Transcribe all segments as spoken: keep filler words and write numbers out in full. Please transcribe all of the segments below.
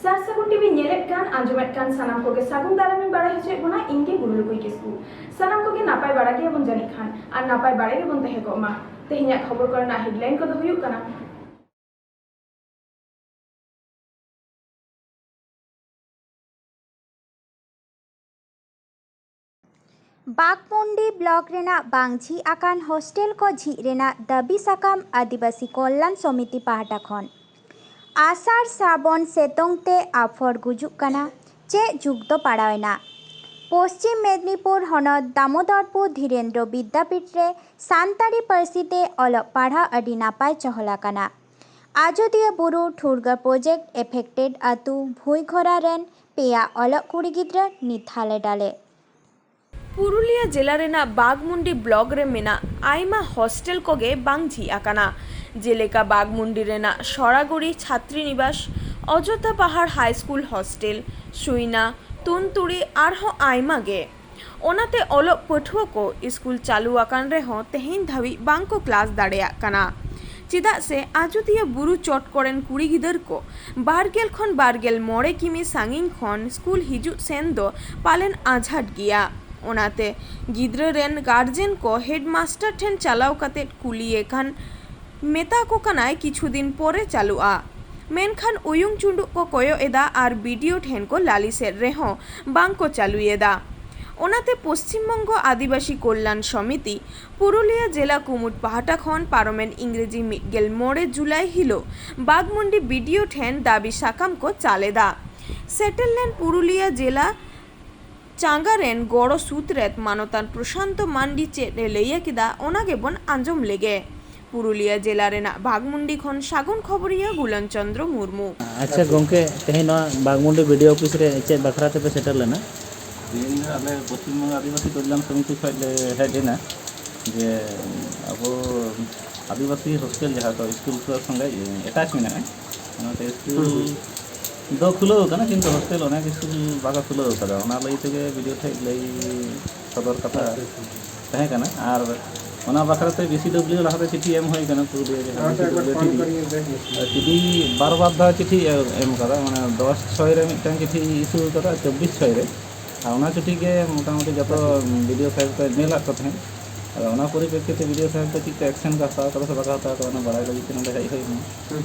ᱥᱟᱨ ᱥᱟᱹᱜᱩᱱ ᱴᱤᱵᱷᱤ ᱧᱮᱞᱮᱫ ᱠᱟᱱ, ᱟᱸᱡᱚᱢᱮᱫ ᱠᱟᱱ ᱥᱟᱱᱟᱢ ᱠᱚᱜᱮ ᱥᱟᱹᱜᱩᱱ ᱫᱟᱨᱟᱢᱤᱧ ᱵᱟᱲᱟᱭ ᱦᱚᱪᱚᱭᱮᱫ ᱵᱚᱱᱟ, ᱤᱧ ᱜᱮ ᱜᱩᱨᱩ ᱞᱩᱠᱩᱭ ᱠᱤᱥᱠᱩ᱾ ᱥᱟᱱᱟᱢ ᱠᱚᱜᱮ ᱱᱟᱯᱟᱭ ᱵᱟᱲᱟ ᱜᱮᱭᱟᱵᱚᱱ ᱡᱟᱹᱱᱤᱡ ᱠᱷᱟᱱ, ᱟᱨ ᱱᱟᱯᱟᱭ ᱵᱟᱲᱟ ᱜᱮᱵᱚᱱ ᱛᱟᱦᱮᱸ ᱠᱚᱜ ᱢᱟ᱾ ᱛᱮᱦᱮᱧᱟᱜ ᱠᱷᱚᱵᱚᱨ ᱠᱚᱨᱮᱱᱟᱜ headline ᱠᱚᱫᱚ ᱦᱩᱭᱩᱜ ᱠᱟᱱᱟ, ᱵᱟᱜᱽᱢᱩᱱᱰᱤ ᱵᱞᱚᱠ ᱨᱮᱱᱟᱜ ᱵᱟᱝ ᱡᱷᱤᱡ ᱟᱠᱟᱱ ᱦᱳᱥᱴᱮᱞ ᱠᱚ ᱡᱷᱤᱡ ᱨᱮᱱᱟᱜ ᱫᱟᱹᱵᱤ ᱥᱟᱠᱟᱢ ᱟᱹᱫᱤᱵᱟᱹᱥᱤ ᱠᱚᱞᱞᱟᱱ ᱥᱚᱢᱤᱛᱤ ᱯᱟᱦᱴᱟ ᱠᱷᱚᱱ᱾ ᱟᱥᱟᱲ ᱥᱨᱟᱵᱚᱱ ᱥᱮᱛᱳᱝ ᱛᱮ ᱟᱯᱷᱚᱨ ᱜᱩᱡᱩᱜ ᱠᱟᱱᱟ, ᱪᱮᱫ ᱡᱩᱜᱽ ᱫᱚ ᱯᱟᱲᱟᱣ ᱮᱱᱟ? ᱯᱚᱥᱪᱤᱢ ᱢᱮᱫᱽᱱᱤᱯᱩᱨ ᱦᱚᱱᱚᱛ ᱫᱟᱢᱳᱫᱚᱨᱯᱩᱨ ᱫᱷᱤᱨᱮᱱᱫᱨᱚ ᱵᱤᱫᱽᱫᱟᱯᱤᱴ ᱨᱮ ᱥᱟᱱᱛᱟᱲᱤ ᱯᱟᱹᱨᱥᱤ ᱛᱮ ᱚᱞᱚᱜ ᱯᱟᱲᱦᱟᱣ ᱟᱹᱰᱤ ᱱᱟᱯᱟᱭ ᱪᱚᱦᱚᱞ ᱟᱠᱟᱱᱟ᱾ ᱟᱡᱚᱫᱤᱭᱟᱹ ᱵᱩᱨᱩ ᱴᱷᱩᱲᱜᱟᱹ ᱯᱨᱚᱡᱮᱠᱴ ᱮᱯᱷᱮᱠᱴᱮᱰ ᱟᱹᱛᱩ ᱵᱷᱩᱸᱭᱜᱷᱚᱨᱟ ᱨᱮᱱ ᱯᱮᱭᱟ ᱚᱞᱚᱜ ᱠᱩᱲᱤ ᱜᱤᱫᱽᱨᱟᱹ ᱱᱤᱛ ᱦᱟᱞᱮ ᱰᱟᱞᱮ᱾ ᱯᱩᱨᱩᱞᱤᱭᱟᱹ ᱡᱮᱞᱟ ᱨᱮᱱᱟᱜ ᱵᱟᱜᱽᱢᱩᱱᱰᱤ ᱵᱞᱚᱠ ᱨᱮ ᱢᱮᱱᱟᱜ ᱟᱭᱢᱟ ᱦᱳᱥᱴᱮᱞ ᱠᱚᱜᱮ ᱵᱟᱝ ᱡᱷᱤᱡ ᱟᱠᱟᱱᱟ, ᱡᱮᱞᱮᱠᱟ ᱵᱟᱜᱽᱢᱩᱱᱰᱤ ᱨᱮᱱᱟᱜ ᱥᱚᱨᱟᱜᱩᱲᱤ ᱪᱷᱟᱛᱨᱤ ᱱᱤᱵᱟᱥ, ᱚᱡᱳᱫᱽᱫᱷᱟ ᱯᱟᱦᱟᱲ ᱦᱟᱭ ᱥᱠᱩᱞ ᱦᱳᱥᱴᱮᱞ, ᱥᱩᱭᱱᱟ, ᱛᱩᱱᱛᱩᱲᱤ ᱟᱨᱦᱚᱸ ᱟᱭᱢᱟ ᱜᱮ᱾ ᱚᱱᱟᱛᱮ ᱚᱞᱚᱜ ᱯᱟᱹᱴᱷᱩᱣᱟᱹ ᱠᱚ ᱥᱠᱩᱞ ᱪᱟᱹᱞᱩ ᱟᱠᱟᱱ ᱨᱮᱦᱚᱸ ᱛᱮᱦᱮᱧ ᱫᱷᱟᱹᱵᱤᱡ ᱵᱟᱝ ᱠᱚ ᱠᱞᱟᱥ ᱫᱟᱲᱮᱭᱟᱜ ᱠᱟᱱᱟ᱾ ᱪᱮᱫᱟᱜ ᱥᱮ ᱟᱡᱚᱫᱤᱭᱟᱹ ᱵᱩᱨᱩ ᱪᱚᱴ ᱠᱚᱨᱮᱱ ᱠᱩᱲᱤ ᱜᱤᱫᱟᱹᱨ ᱠᱚ ᱵᱟᱨ ᱜᱮᱞ ᱠᱷᱚᱱ ᱵᱟᱨ ᱜᱮᱞ ᱢᱚᱬᱮ ᱠᱤᱢᱤ ᱥᱟᱺᱜᱤᱧ ᱠᱷᱚᱱ ᱥᱠᱩᱞ ᱦᱤᱡᱩᱜ ᱥᱮᱱ ᱫᱚ ᱯᱟᱞᱮᱱ ᱟᱡᱷᱟᱴ ᱜᱮᱭᱟ᱾ ᱚᱱᱟᱛᱮ ᱜᱤᱫᱽᱨᱟᱹ ᱨᱮᱱ ᱜᱟᱨᱡᱮᱱ ᱠᱚ ᱦᱮᱰᱢᱟᱥᱴᱟᱨ ᱴᱷᱮᱱ ᱪᱟᱞᱟᱣ ᱠᱟᱛᱮ ᱠᱩᱞᱤᱭᱮ ᱠᱷᱟᱱ ᱢᱮᱛᱟ ᱠᱚ ᱠᱟᱱᱟᱭ ᱠᱤᱪᱷᱩ ᱫᱤᱱ ᱯᱚᱨᱮ ᱪᱟᱹᱞᱩᱜᱼᱟ, ᱢᱮᱱᱠᱷᱟᱱ ᱩᱭᱩᱝ ᱪᱩᱸᱰᱩᱜ ᱠᱚ ᱠᱚᱭᱚᱜ ᱮᱫᱟ ᱟᱨ ᱵᱤ ᱰᱤ ᱳ ᱴᱷᱮᱱ ᱠᱚ ᱞᱟᱹᱞᱤᱥᱮᱫ ᱨᱮᱦᱚᱸ ᱵᱟᱝ ᱠᱚ ᱪᱟᱹᱞᱩᱭᱮᱫᱟ᱾ ᱚᱱᱟᱛᱮ ᱯᱚᱥᱪᱤᱢ ᱵᱚᱝᱜᱚ ᱟᱹᱫᱤᱵᱟᱹᱥᱤ ᱠᱚᱞᱞᱟᱱ ᱥᱚᱢᱤᱛᱤ ᱯᱩᱨᱩᱞᱤᱭᱟᱹ ᱡᱮᱞᱟ ᱠᱩᱢᱩᱴ ᱯᱟᱦᱴᱟ ᱠᱷᱚᱱ ᱯᱟᱨᱚᱢᱮᱱ ᱤᱝᱨᱮᱡᱤ ᱢᱤᱫ ᱜᱮᱞ ᱢᱚᱬᱮ ᱡᱩᱞᱟᱭ ᱦᱤᱞᱳᱜ ᱵᱟᱜᱽᱢᱩᱱᱰᱤ ᱵᱤ ᱰᱤ ᱳ ᱴᱷᱮᱱ ᱫᱟᱹᱵᱤ ᱥᱟᱠᱟᱢ ᱠᱚ ᱪᱟᱞ ᱮᱫᱟ᱾ ᱥᱮᱴᱮᱨ ᱞᱮᱱ ᱯᱩᱨᱩᱞᱤᱭᱟᱹ ᱡᱮᱞᱟ ᱪᱟᱸᱜᱟ ᱨᱮᱱ ᱜᱚᱲᱚ ᱥᱩᱛᱨᱮᱛ ᱢᱟᱱᱚᱛᱟᱱ ᱯᱨᱚᱥᱟᱱᱛᱚ ᱢᱟᱱᱰᱤ ᱪᱮᱫ ᱮ ᱞᱟᱹᱭ ᱠᱮᱫᱟ, ᱚᱱᱟ ᱜᱮᱵᱚᱱ ᱟᱸᱡᱚᱢ ᱞᱮᱜᱮ᱾ ᱯᱩᱨᱩᱞᱤᱭᱟᱹ ᱡᱮᱞᱟ ᱨᱮᱱᱟᱜ ᱵᱟᱜᱽᱢᱩᱱᱰᱤ ᱠᱷᱚᱱ ᱥᱟᱹᱜᱩᱱ ᱠᱷᱚᱵᱚᱨᱤᱭᱟᱹ ᱜᱩᱞᱟᱱ ᱪᱚᱸᱫᱽᱨᱚ ᱢᱩᱨᱢᱩ᱾ ᱟᱪᱪᱷᱟ ᱜᱚᱝᱠᱮ, ᱛᱮᱦᱮᱧ ᱱᱚᱣᱟ ᱵᱟᱜᱽᱢᱩᱱᱰᱤ ᱵᱤ ᱰᱤ ᱳ ᱚᱯᱷᱤᱥ ᱨᱮ ᱪᱮᱫ ᱵᱟᱠᱷᱨᱟ ᱛᱮᱯᱮ ᱥᱮᱴᱮᱨ ᱞᱮᱱᱟ? ᱛᱮᱦᱮᱧ ᱫᱚ ᱟᱞᱮ ᱯᱚᱥᱪᱤᱢ ᱵᱚᱝᱜᱚ ᱟᱹᱫᱤᱵᱟᱹᱥᱤ ᱠᱚᱞᱭᱟᱱ ᱥᱚᱢᱤᱛᱤ ᱠᱷᱚᱱ ᱞᱮ ᱦᱮᱡ ᱮᱱᱟ, ᱡᱮ ᱟᱵᱚ ᱟᱹᱫᱤᱵᱟᱹᱥᱤ ᱦᱳᱥᱴᱮᱞ ᱡᱟᱦᱟᱸ ᱫᱚ ᱥᱠᱩᱞ ᱠᱚ ᱥᱚᱸᱜᱮ ᱮᱴᱟᱪ ᱢᱮᱱᱟᱜᱼᱟ, ᱚᱱᱟᱛᱮ ᱥᱠᱩᱞ ᱦᱩᱸ, ᱦᱩᱸ᱾ ᱫᱚ ᱠᱷᱩᱞᱟᱹᱣ ᱠᱟᱱᱟ, ᱠᱤᱱᱛᱩ ᱦᱳᱥᱴᱮᱞ ᱚᱱᱮᱠ ᱥᱠᱩᱞ ᱵᱟᱠᱚ ᱠᱷᱩᱞᱟᱹᱣ ᱠᱟᱫᱟ᱾ ᱚᱱᱟ ᱞᱟᱹᱭ ᱛᱮᱜᱮ ᱵᱤ ᱰᱤ ᱳ ᱴᱷᱮᱡ ᱞᱟᱹᱭ ᱥᱚᱫᱚᱨ ᱠᱟᱛᱷᱟ ᱟᱪᱪᱷᱟ, ᱟᱪᱪᱷᱟ᱾ ᱛᱟᱦᱮᱸ ᱠᱟᱱᱟ᱾ ᱟᱨ ᱚᱱᱟ ᱵᱟᱠᱷᱨᱟ ᱛᱮ ᱵᱤ ᱥᱤ ᱰᱚᱵᱞᱤᱭᱩ ᱞᱟᱦᱟ ᱨᱮ ᱪᱤᱴᱷᱤ ᱮᱢ ᱦᱩᱭ ᱠᱟᱱᱟ ᱯᱩᱨᱩᱞᱤᱭᱟᱹ ᱡᱟᱦᱟᱸ ᱟᱪᱪᱷᱟ, B C W T D. ᱟᱨ ᱴᱤ ᱰᱤ ᱵᱟᱨ ᱵᱟᱨ ᱫᱷᱟᱣ ᱪᱤᱴᱷᱤ ᱮ-, ᱮᱢ ᱠᱟᱫᱟ, ᱢᱟᱱᱮ ᱫᱚᱥ ᱪᱷᱚᱭ ᱨᱮ ᱢᱤᱫᱴᱟᱝ ᱪᱤᱴᱷᱤ ᱤᱥᱩ ᱠᱟᱫᱟ, ᱪᱚᱵᱵᱤᱥ ᱪᱷᱚᱭ ᱨᱮ᱾ ᱟᱨ ᱚᱱᱟ ᱪᱤᱴᱷᱤ ᱜᱮ ᱢᱚᱴᱟᱢᱩᱴᱤ ᱡᱚᱛᱚ ᱵᱤ ᱰᱤ ᱳ ᱥᱟᱦᱮᱵᱽ ᱠᱚ ᱧᱮᱞᱟᱫ ᱠᱚ ᱛᱟᱦᱮᱸᱫ᱾ ᱟᱫᱚ ᱚᱱᱟ ᱯᱚᱨᱤᱯᱨᱮᱠᱠᱷᱤᱛᱮ ᱵᱤ ᱰᱤ ᱳ ᱥᱟᱦᱮᱵᱽ ᱫᱚ ᱪᱮᱫ ᱠᱚ ᱮᱠᱥᱮᱱ ᱠᱚ ᱦᱟᱛᱟᱣ ᱠᱟᱫᱟ ᱥᱮ ᱵᱟᱠᱚ ᱦᱟᱛᱟᱣ ᱠᱟᱫᱟ, ᱚᱱᱟ ᱵᱟᱲᱟᱭ ᱞᱟᱹᱜᱤᱫ ᱛᱮ ᱱᱚᱰᱮ ᱦᱮᱡ ᱦᱩᱭ ᱠᱟᱱᱟ᱾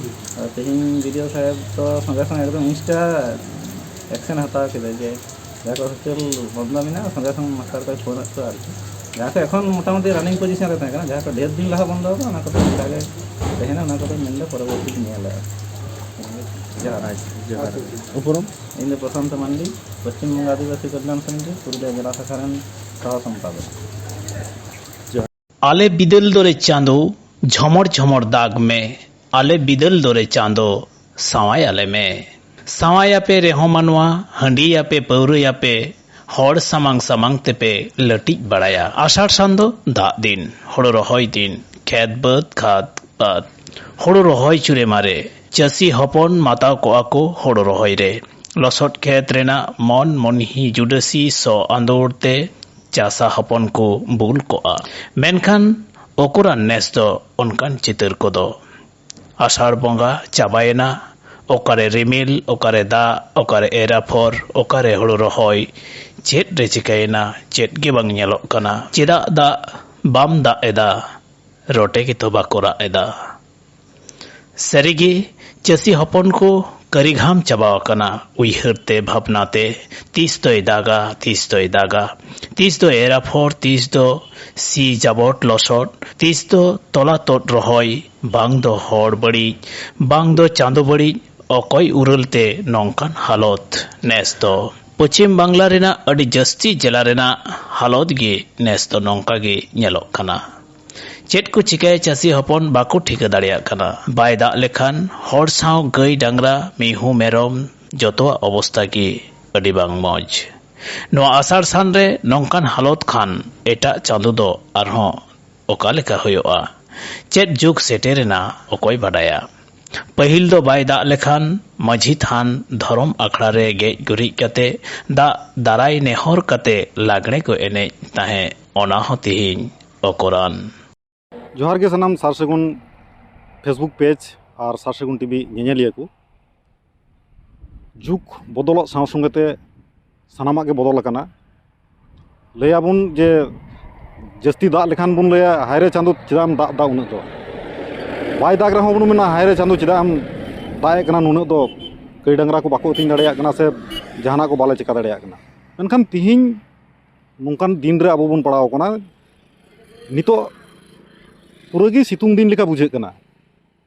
ᱟᱨ ᱛᱮᱦᱮᱧ ᱵᱤ ᱰᱤ ᱳ ᱥᱟᱦᱮᱵᱽ ᱫᱚ ᱥᱚᱸᱜᱮ ᱥᱚᱸᱜᱮ ᱮᱠᱫᱚᱢ ᱤᱱᱥᱴᱟ ᱮᱠᱥᱮᱱ ᱦᱟᱛᱟᱣ ᱠᱮᱫᱟ ᱡᱮ ᱡᱟᱦᱟᱸ ᱠᱚ ᱦᱳᱥᱴᱮᱞ ᱵᱚᱱᱫᱚ ᱢᱮᱱᱟᱜᱼᱟ, ᱥᱚᱸᱜᱮ ᱥᱚᱸᱜᱮ ᱢᱟᱥᱴᱟᱨ ᱠᱚᱭ ᱯᱷᱳᱱ ᱟᱫ ᱠᱚᱣᱟ ᱟᱨᱠᱤ᱾ ᱡᱟᱦᱟᱸ ᱠᱚ ᱮᱠᱷᱚᱱ ᱢᱚᱴᱟᱢᱩᱴᱤ ᱨᱟᱱᱤᱝ ᱯᱚᱡᱤᱥᱚᱱ ᱨᱮ ᱛᱟᱦᱮᱸ ᱠᱟᱱᱟ, ᱡᱟᱦᱟᱸ ᱠᱚ ᱰᱷᱮᱨ ᱫᱤᱱ ᱞᱟᱦᱟ ᱵᱚᱱᱫᱚ ᱟᱠᱟᱱᱟ, ᱚᱱᱟ ᱠᱚᱫᱚ ᱚᱱᱠᱟ ᱜᱮ ᱛᱟᱦᱮᱱᱟ, ᱚᱱᱟ ᱠᱚᱫᱚ ᱢᱮᱱᱫᱟ ᱯᱚᱨᱚᱵᱚᱨᱛᱤ ᱧᱮᱞᱟ᱾ ᱡᱚᱦᱟᱨ᱾ ᱟᱪᱪᱷᱟ, ᱡᱚᱦᱟᱨ᱾ ᱩᱯᱨᱩᱢ? ᱤᱧ ᱫᱚ ᱯᱨᱚᱥᱟᱱᱛ ᱢᱟᱱᱰᱤ, ᱯᱚᱥᱪᱤᱢ ᱵᱚᱝᱜᱚ ᱟᱹᱫᱤᱵᱟᱹᱥᱤ ᱠᱚᱞᱭᱟᱱ ᱥᱚᱢᱤᱛᱤ, ᱯᱩᱨᱩᱞᱤᱭᱟᱹ ᱡᱮᱞᱟ ᱥᱟᱠᱷᱟ ᱨᱮᱱ ᱥᱚᱦᱚ ᱥᱚᱢᱯᱟᱫᱚᱠ᱾ ᱟᱞᱮ ᱵᱤᱫᱟᱹᱞ ᱫᱚᱨᱮ ᱪᱟᱸᱫᱚ, ᱡᱷᱚᱢᱚᱨ ᱡᱷᱚᱢᱚᱨ ᱫᱟᱜᱽ ᱢᱮ᱾ ᱟᱞᱮ ᱵᱤᱫᱟᱹᱞ ᱫᱚᱨᱮ ᱪᱟᱸᱫᱚ, ᱥᱟᱶᱟᱭ ᱟᱞᱮ ᱢᱮ᱾ ᱥᱟᱶᱟᱭ ᱟᱯᱮ ᱨᱮᱦᱚᱸ ᱢᱟᱱᱣᱟ, ᱦᱟᱺᱰᱤ ᱟᱯᱮ, ᱯᱟᱹᱣᱨᱟᱹᱭ ᱟᱯᱮ, ᱦᱚᱲ ᱥᱟᱢᱟᱝ ᱥᱟᱢᱟᱝ ᱛᱮᱯᱮ ᱞᱟᱹᱴᱤᱡ ᱵᱟᱲᱟᱭᱟ᱾ ᱟᱥᱟᱲ ᱥᱟᱱ ᱫᱚ ᱫᱟᱜ ᱫᱤᱱ, ᱦᱳᱲᱳ ᱨᱚᱦᱚᱭ ᱫᱤᱱ, ᱠᱷᱮᱛ ᱵᱟᱹᱫᱽ ᱠᱷᱟᱫ ᱵᱟᱹᱫᱽ, ᱦᱳᱲᱳ ᱨᱚᱦᱚᱭ ᱪᱩᱨᱮ ᱢᱟᱨᱮ, ᱪᱟᱹᱥᱤ ᱦᱚᱯᱚᱱ ᱢᱟᱛᱟᱣ ᱠᱚᱜᱼᱟ ᱠᱚ ᱦᱳᱲᱳ ᱨᱚᱦᱚᱭ ᱨᱮ᱾ ᱞᱚᱥᱚᱫ ᱠᱷᱮᱛ ᱨᱮᱱᱟᱜ ᱢᱚᱱ ᱢᱚᱱᱦᱤ ᱡᱩᱰᱟᱹᱥᱤ ᱥᱚ ᱟᱸᱫᱳᱲ ᱛᱮ ᱪᱟᱥᱟ ᱦᱚᱯᱚᱱ ᱠᱚ ᱵᱩᱞ ᱠᱚᱜᱼᱟ᱾ ᱢᱮᱱᱠᱷᱟᱱ ᱚᱠᱚᱨᱟᱱ ᱱᱮᱥ ᱫᱚ ᱚᱱᱠᱟᱱ ᱪᱤᱛᱟᱹᱨ ᱠᱚᱫᱚ? ᱟᱥᱟᱲ ᱵᱚᱸᱜᱟ ᱪᱟᱵᱟᱭᱮᱱᱟ, ᱚᱠᱟᱨᱮ ᱨᱤᱢᱤᱞ, ᱚᱠᱟᱨᱮ ᱫᱟᱜ, ᱚᱠᱟᱨᱮ ᱮᱨ ᱟᱯᱷᱚᱨ, ᱚᱠᱟᱨᱮ ᱦᱳᱲᱳ ᱨᱚᱦᱚᱭ, ᱪᱮᱫ ᱨᱮ ᱪᱤᱠᱟᱹᱭᱮᱱᱟ, ᱪᱮᱫ ᱜᱮ ᱵᱟᱝ ᱧᱮᱞᱚᱜ ᱠᱟᱱᱟ᱾ ᱪᱮᱫᱟᱜ ᱫᱟᱜ ᱵᱟᱢ ᱫᱟᱜ ᱮᱫᱟ? ᱨᱚᱴᱮ ᱜᱮᱛᱚ ᱵᱟᱠᱚ ᱨᱟᱜ ᱮᱫᱟ᱾ ᱥᱟᱹᱨᱤᱜᱮ ᱪᱟᱹᱥᱤ ᱦᱚᱯᱚᱱ ᱠᱚ ᱠᱟᱹᱨᱤᱜᱷᱟᱢ ᱪᱟᱵᱟ ᱟᱠᱟᱱᱟ᱾ ᱩᱭᱦᱟᱹᱨ ᱛᱮ ᱵᱷᱟᱵᱽᱱᱟ ᱛᱮ ᱛᱤᱥ ᱫᱚᱭ ᱫᱟᱜᱟ, ᱛᱤᱥ ᱫᱚᱭ ᱫᱟᱜᱟ, ᱛᱤᱥ ᱫᱚ ᱮᱨ ᱟᱯᱷᱚᱨ, ᱛᱤᱥ ᱫᱚ ᱥᱤ ᱡᱟᱵᱚᱴ ᱞᱚᱥᱚᱫ, ᱛᱤᱥ ᱫᱚ ᱛᱚᱞᱟ ᱛᱚᱫ ᱨᱚᱦᱚᱭ, ᱵᱟᱝ ᱫᱚ ᱦᱚᱲ ᱵᱟᱹᱲᱤᱡ, ᱵᱟᱝ ᱫᱚ ᱪᱟᱸᱫᱚ ᱵᱟᱹᱲᱤᱡ, ᱚᱠᱚᱭ ᱩᱨᱟᱹᱞ ᱛᱮ ᱱᱚᱝᱠᱟᱱ ᱦᱟᱞᱚᱛ ᱱᱮᱥ ᱫᱚ? ᱯᱚᱪᱷᱤᱢ ᱵᱟᱝᱞᱟ ᱨᱮᱱᱟᱜ ᱟᱹᱰᱤ ᱡᱟᱹᱥᱛᱤ ᱡᱮᱞᱟ ᱨᱮᱱᱟᱜ ᱦᱟᱞᱚᱛ ᱜᱮ ᱱᱮᱥ ᱫᱚ ᱱᱚᱝᱠᱟ ᱜᱮ ᱧᱮᱞᱚᱜ ᱠᱟᱱᱟ᱾ ᱪᱮᱫ ᱠᱚ ᱪᱤᱠᱟᱹᱭᱟ ᱪᱟᱹᱥᱤ ᱦᱚᱯᱚᱱ ᱵᱟᱠᱚ ᱴᱷᱤᱠᱟᱹ ᱫᱟᱲᱮᱭᱟᱜ ᱠᱟᱱᱟ᱾ ᱵᱟᱭ ᱫᱟᱜ ᱞᱮᱠᱷᱟᱱ ᱦᱚᱲ ᱥᱟᱶ ᱜᱟᱹᱭ ᱰᱟᱝᱨᱟ ᱢᱤᱦᱩ ᱢᱮᱨᱚᱢ ᱡᱚᱛᱚᱣᱟᱜ ᱚᱵᱚᱥᱛᱟ ᱜᱮ ᱟᱹᱰᱤ ᱵᱟᱝ ᱢᱚᱡᱽ᱾ ᱱᱚᱣᱟ ᱟᱥᱟᱲ ᱥᱟᱱ ᱨᱮ ᱱᱚᱝᱠᱟᱱ ᱦᱟᱞᱚᱛ ᱠᱷᱟᱱ ᱮᱴᱟᱜ ᱪᱟᱸᱫᱚ ᱫᱚ ᱟᱨᱦᱚᱸ ᱚᱠᱟ ᱞᱮᱠᱟ ᱦᱩᱭᱩᱜᱼᱟ? ᱪᱮᱫ ᱡᱩᱜᱽ ᱥᱮᱴᱮᱨᱮᱱᱟ ᱚᱠᱚᱭ ᱵᱟᱰᱟᱭᱟ? ᱯᱟᱹᱦᱤᱞ ᱫᱚ ᱵᱟᱭ ᱫᱟᱜ ᱞᱮᱠᱷᱟᱱ ᱢᱟᱹᱡᱷᱤ ᱛᱷᱟᱱ ᱫᱷᱚᱨᱚᱢ ᱟᱠᱷᱲᱟ ᱨᱮ ᱜᱮᱡ ᱜᱩᱨᱤᱡ ᱠᱟᱛᱮ ᱫᱟᱜ ᱫᱟᱨᱟᱭ ᱱᱮᱦᱚᱨ ᱠᱟᱛᱮ ᱞᱟᱜᱽᱬᱮ ᱠᱚ ᱮᱱᱮᱡ ᱛᱟᱦᱮᱸ, ᱚᱱᱟ ᱦᱚᱸ ᱛᱮᱦᱮᱧ ᱚᱠᱚᱨᱟᱱ᱾ ᱡᱚᱦᱟᱨ ᱜᱮ ᱥᱟᱱᱟᱢ ᱥᱟᱨ ᱥᱟᱹᱜᱩᱱ Facebook page ᱟᱨ ᱥᱟᱨ ᱥᱟᱹᱜᱩᱱ TV ᱧᱮᱧᱮᱞᱤᱭᱟᱹ ᱠᱚ᱾ ᱡᱩᱜᱽ ᱵᱚᱫᱚᱞᱚᱜ ᱥᱟᱶ ᱥᱚᱸᱜᱮ ᱛᱮ ᱥᱟᱱᱟᱢᱟᱜ ᱜᱮ ᱵᱚᱫᱚᱞ ᱟᱠᱟᱱᱟ᱾ ᱞᱟᱹᱭᱟᱵᱚᱱ ᱡᱮ ᱡᱟᱹᱥᱛᱤ ᱫᱟᱜ ᱞᱮᱠᱷᱟᱱ ᱵᱚᱱ ᱞᱟᱹᱭᱟ, "ᱦᱟᱭ ᱨᱮ ᱪᱟᱸᱫᱚ, ᱪᱮᱫᱟᱜ ᱮᱢ ᱫᱟᱜ ᱮᱫᱟ ᱩᱱᱟᱹᱜ ᱫᱚ?" ᱵᱟᱭ ᱫᱟᱜᱽ ᱨᱮᱦᱚᱸ ᱵᱚᱱ ᱢᱮᱱᱟ, "ᱦᱟᱭ ᱨᱮ ᱪᱟᱸᱫᱚ, ᱪᱮᱫᱟᱜ ᱮᱢ ᱫᱟᱜ ᱮᱫ ᱠᱟᱱᱟ ᱱᱩᱱᱟᱹᱜ ᱫᱚ? ᱜᱟᱹᱭ ᱰᱟᱝᱨᱟ ᱠᱚ ᱵᱟᱠᱚ ᱟᱹᱛᱤᱧ ᱫᱟᱲᱮᱭᱟᱜ ᱠᱟᱱᱟ ᱥᱮ ᱡᱟᱦᱟᱱᱟᱜ ᱠᱚ ᱵᱟᱞᱮ ᱪᱤᱠᱟ ᱫᱟᱲᱮᱭᱟᱜ ᱠᱟᱱᱟ᱾" ᱢᱮᱱᱠᱷᱟᱱ ᱛᱤᱦᱤᱧ ᱱᱚᱝᱠᱟᱱ ᱫᱤᱱ ᱨᱮ ᱟᱵᱚ ᱵᱚᱱ ᱯᱟᱲᱟᱣ ᱟᱠᱟᱱᱟ, ᱱᱤᱛᱚᱜ ᱯᱩᱨᱟᱹ ᱜᱮ ᱥᱤᱛᱩᱝ ᱫᱤᱱ ᱞᱮᱠᱟ ᱵᱩᱡᱷᱟᱹᱜ ᱠᱟᱱᱟ᱾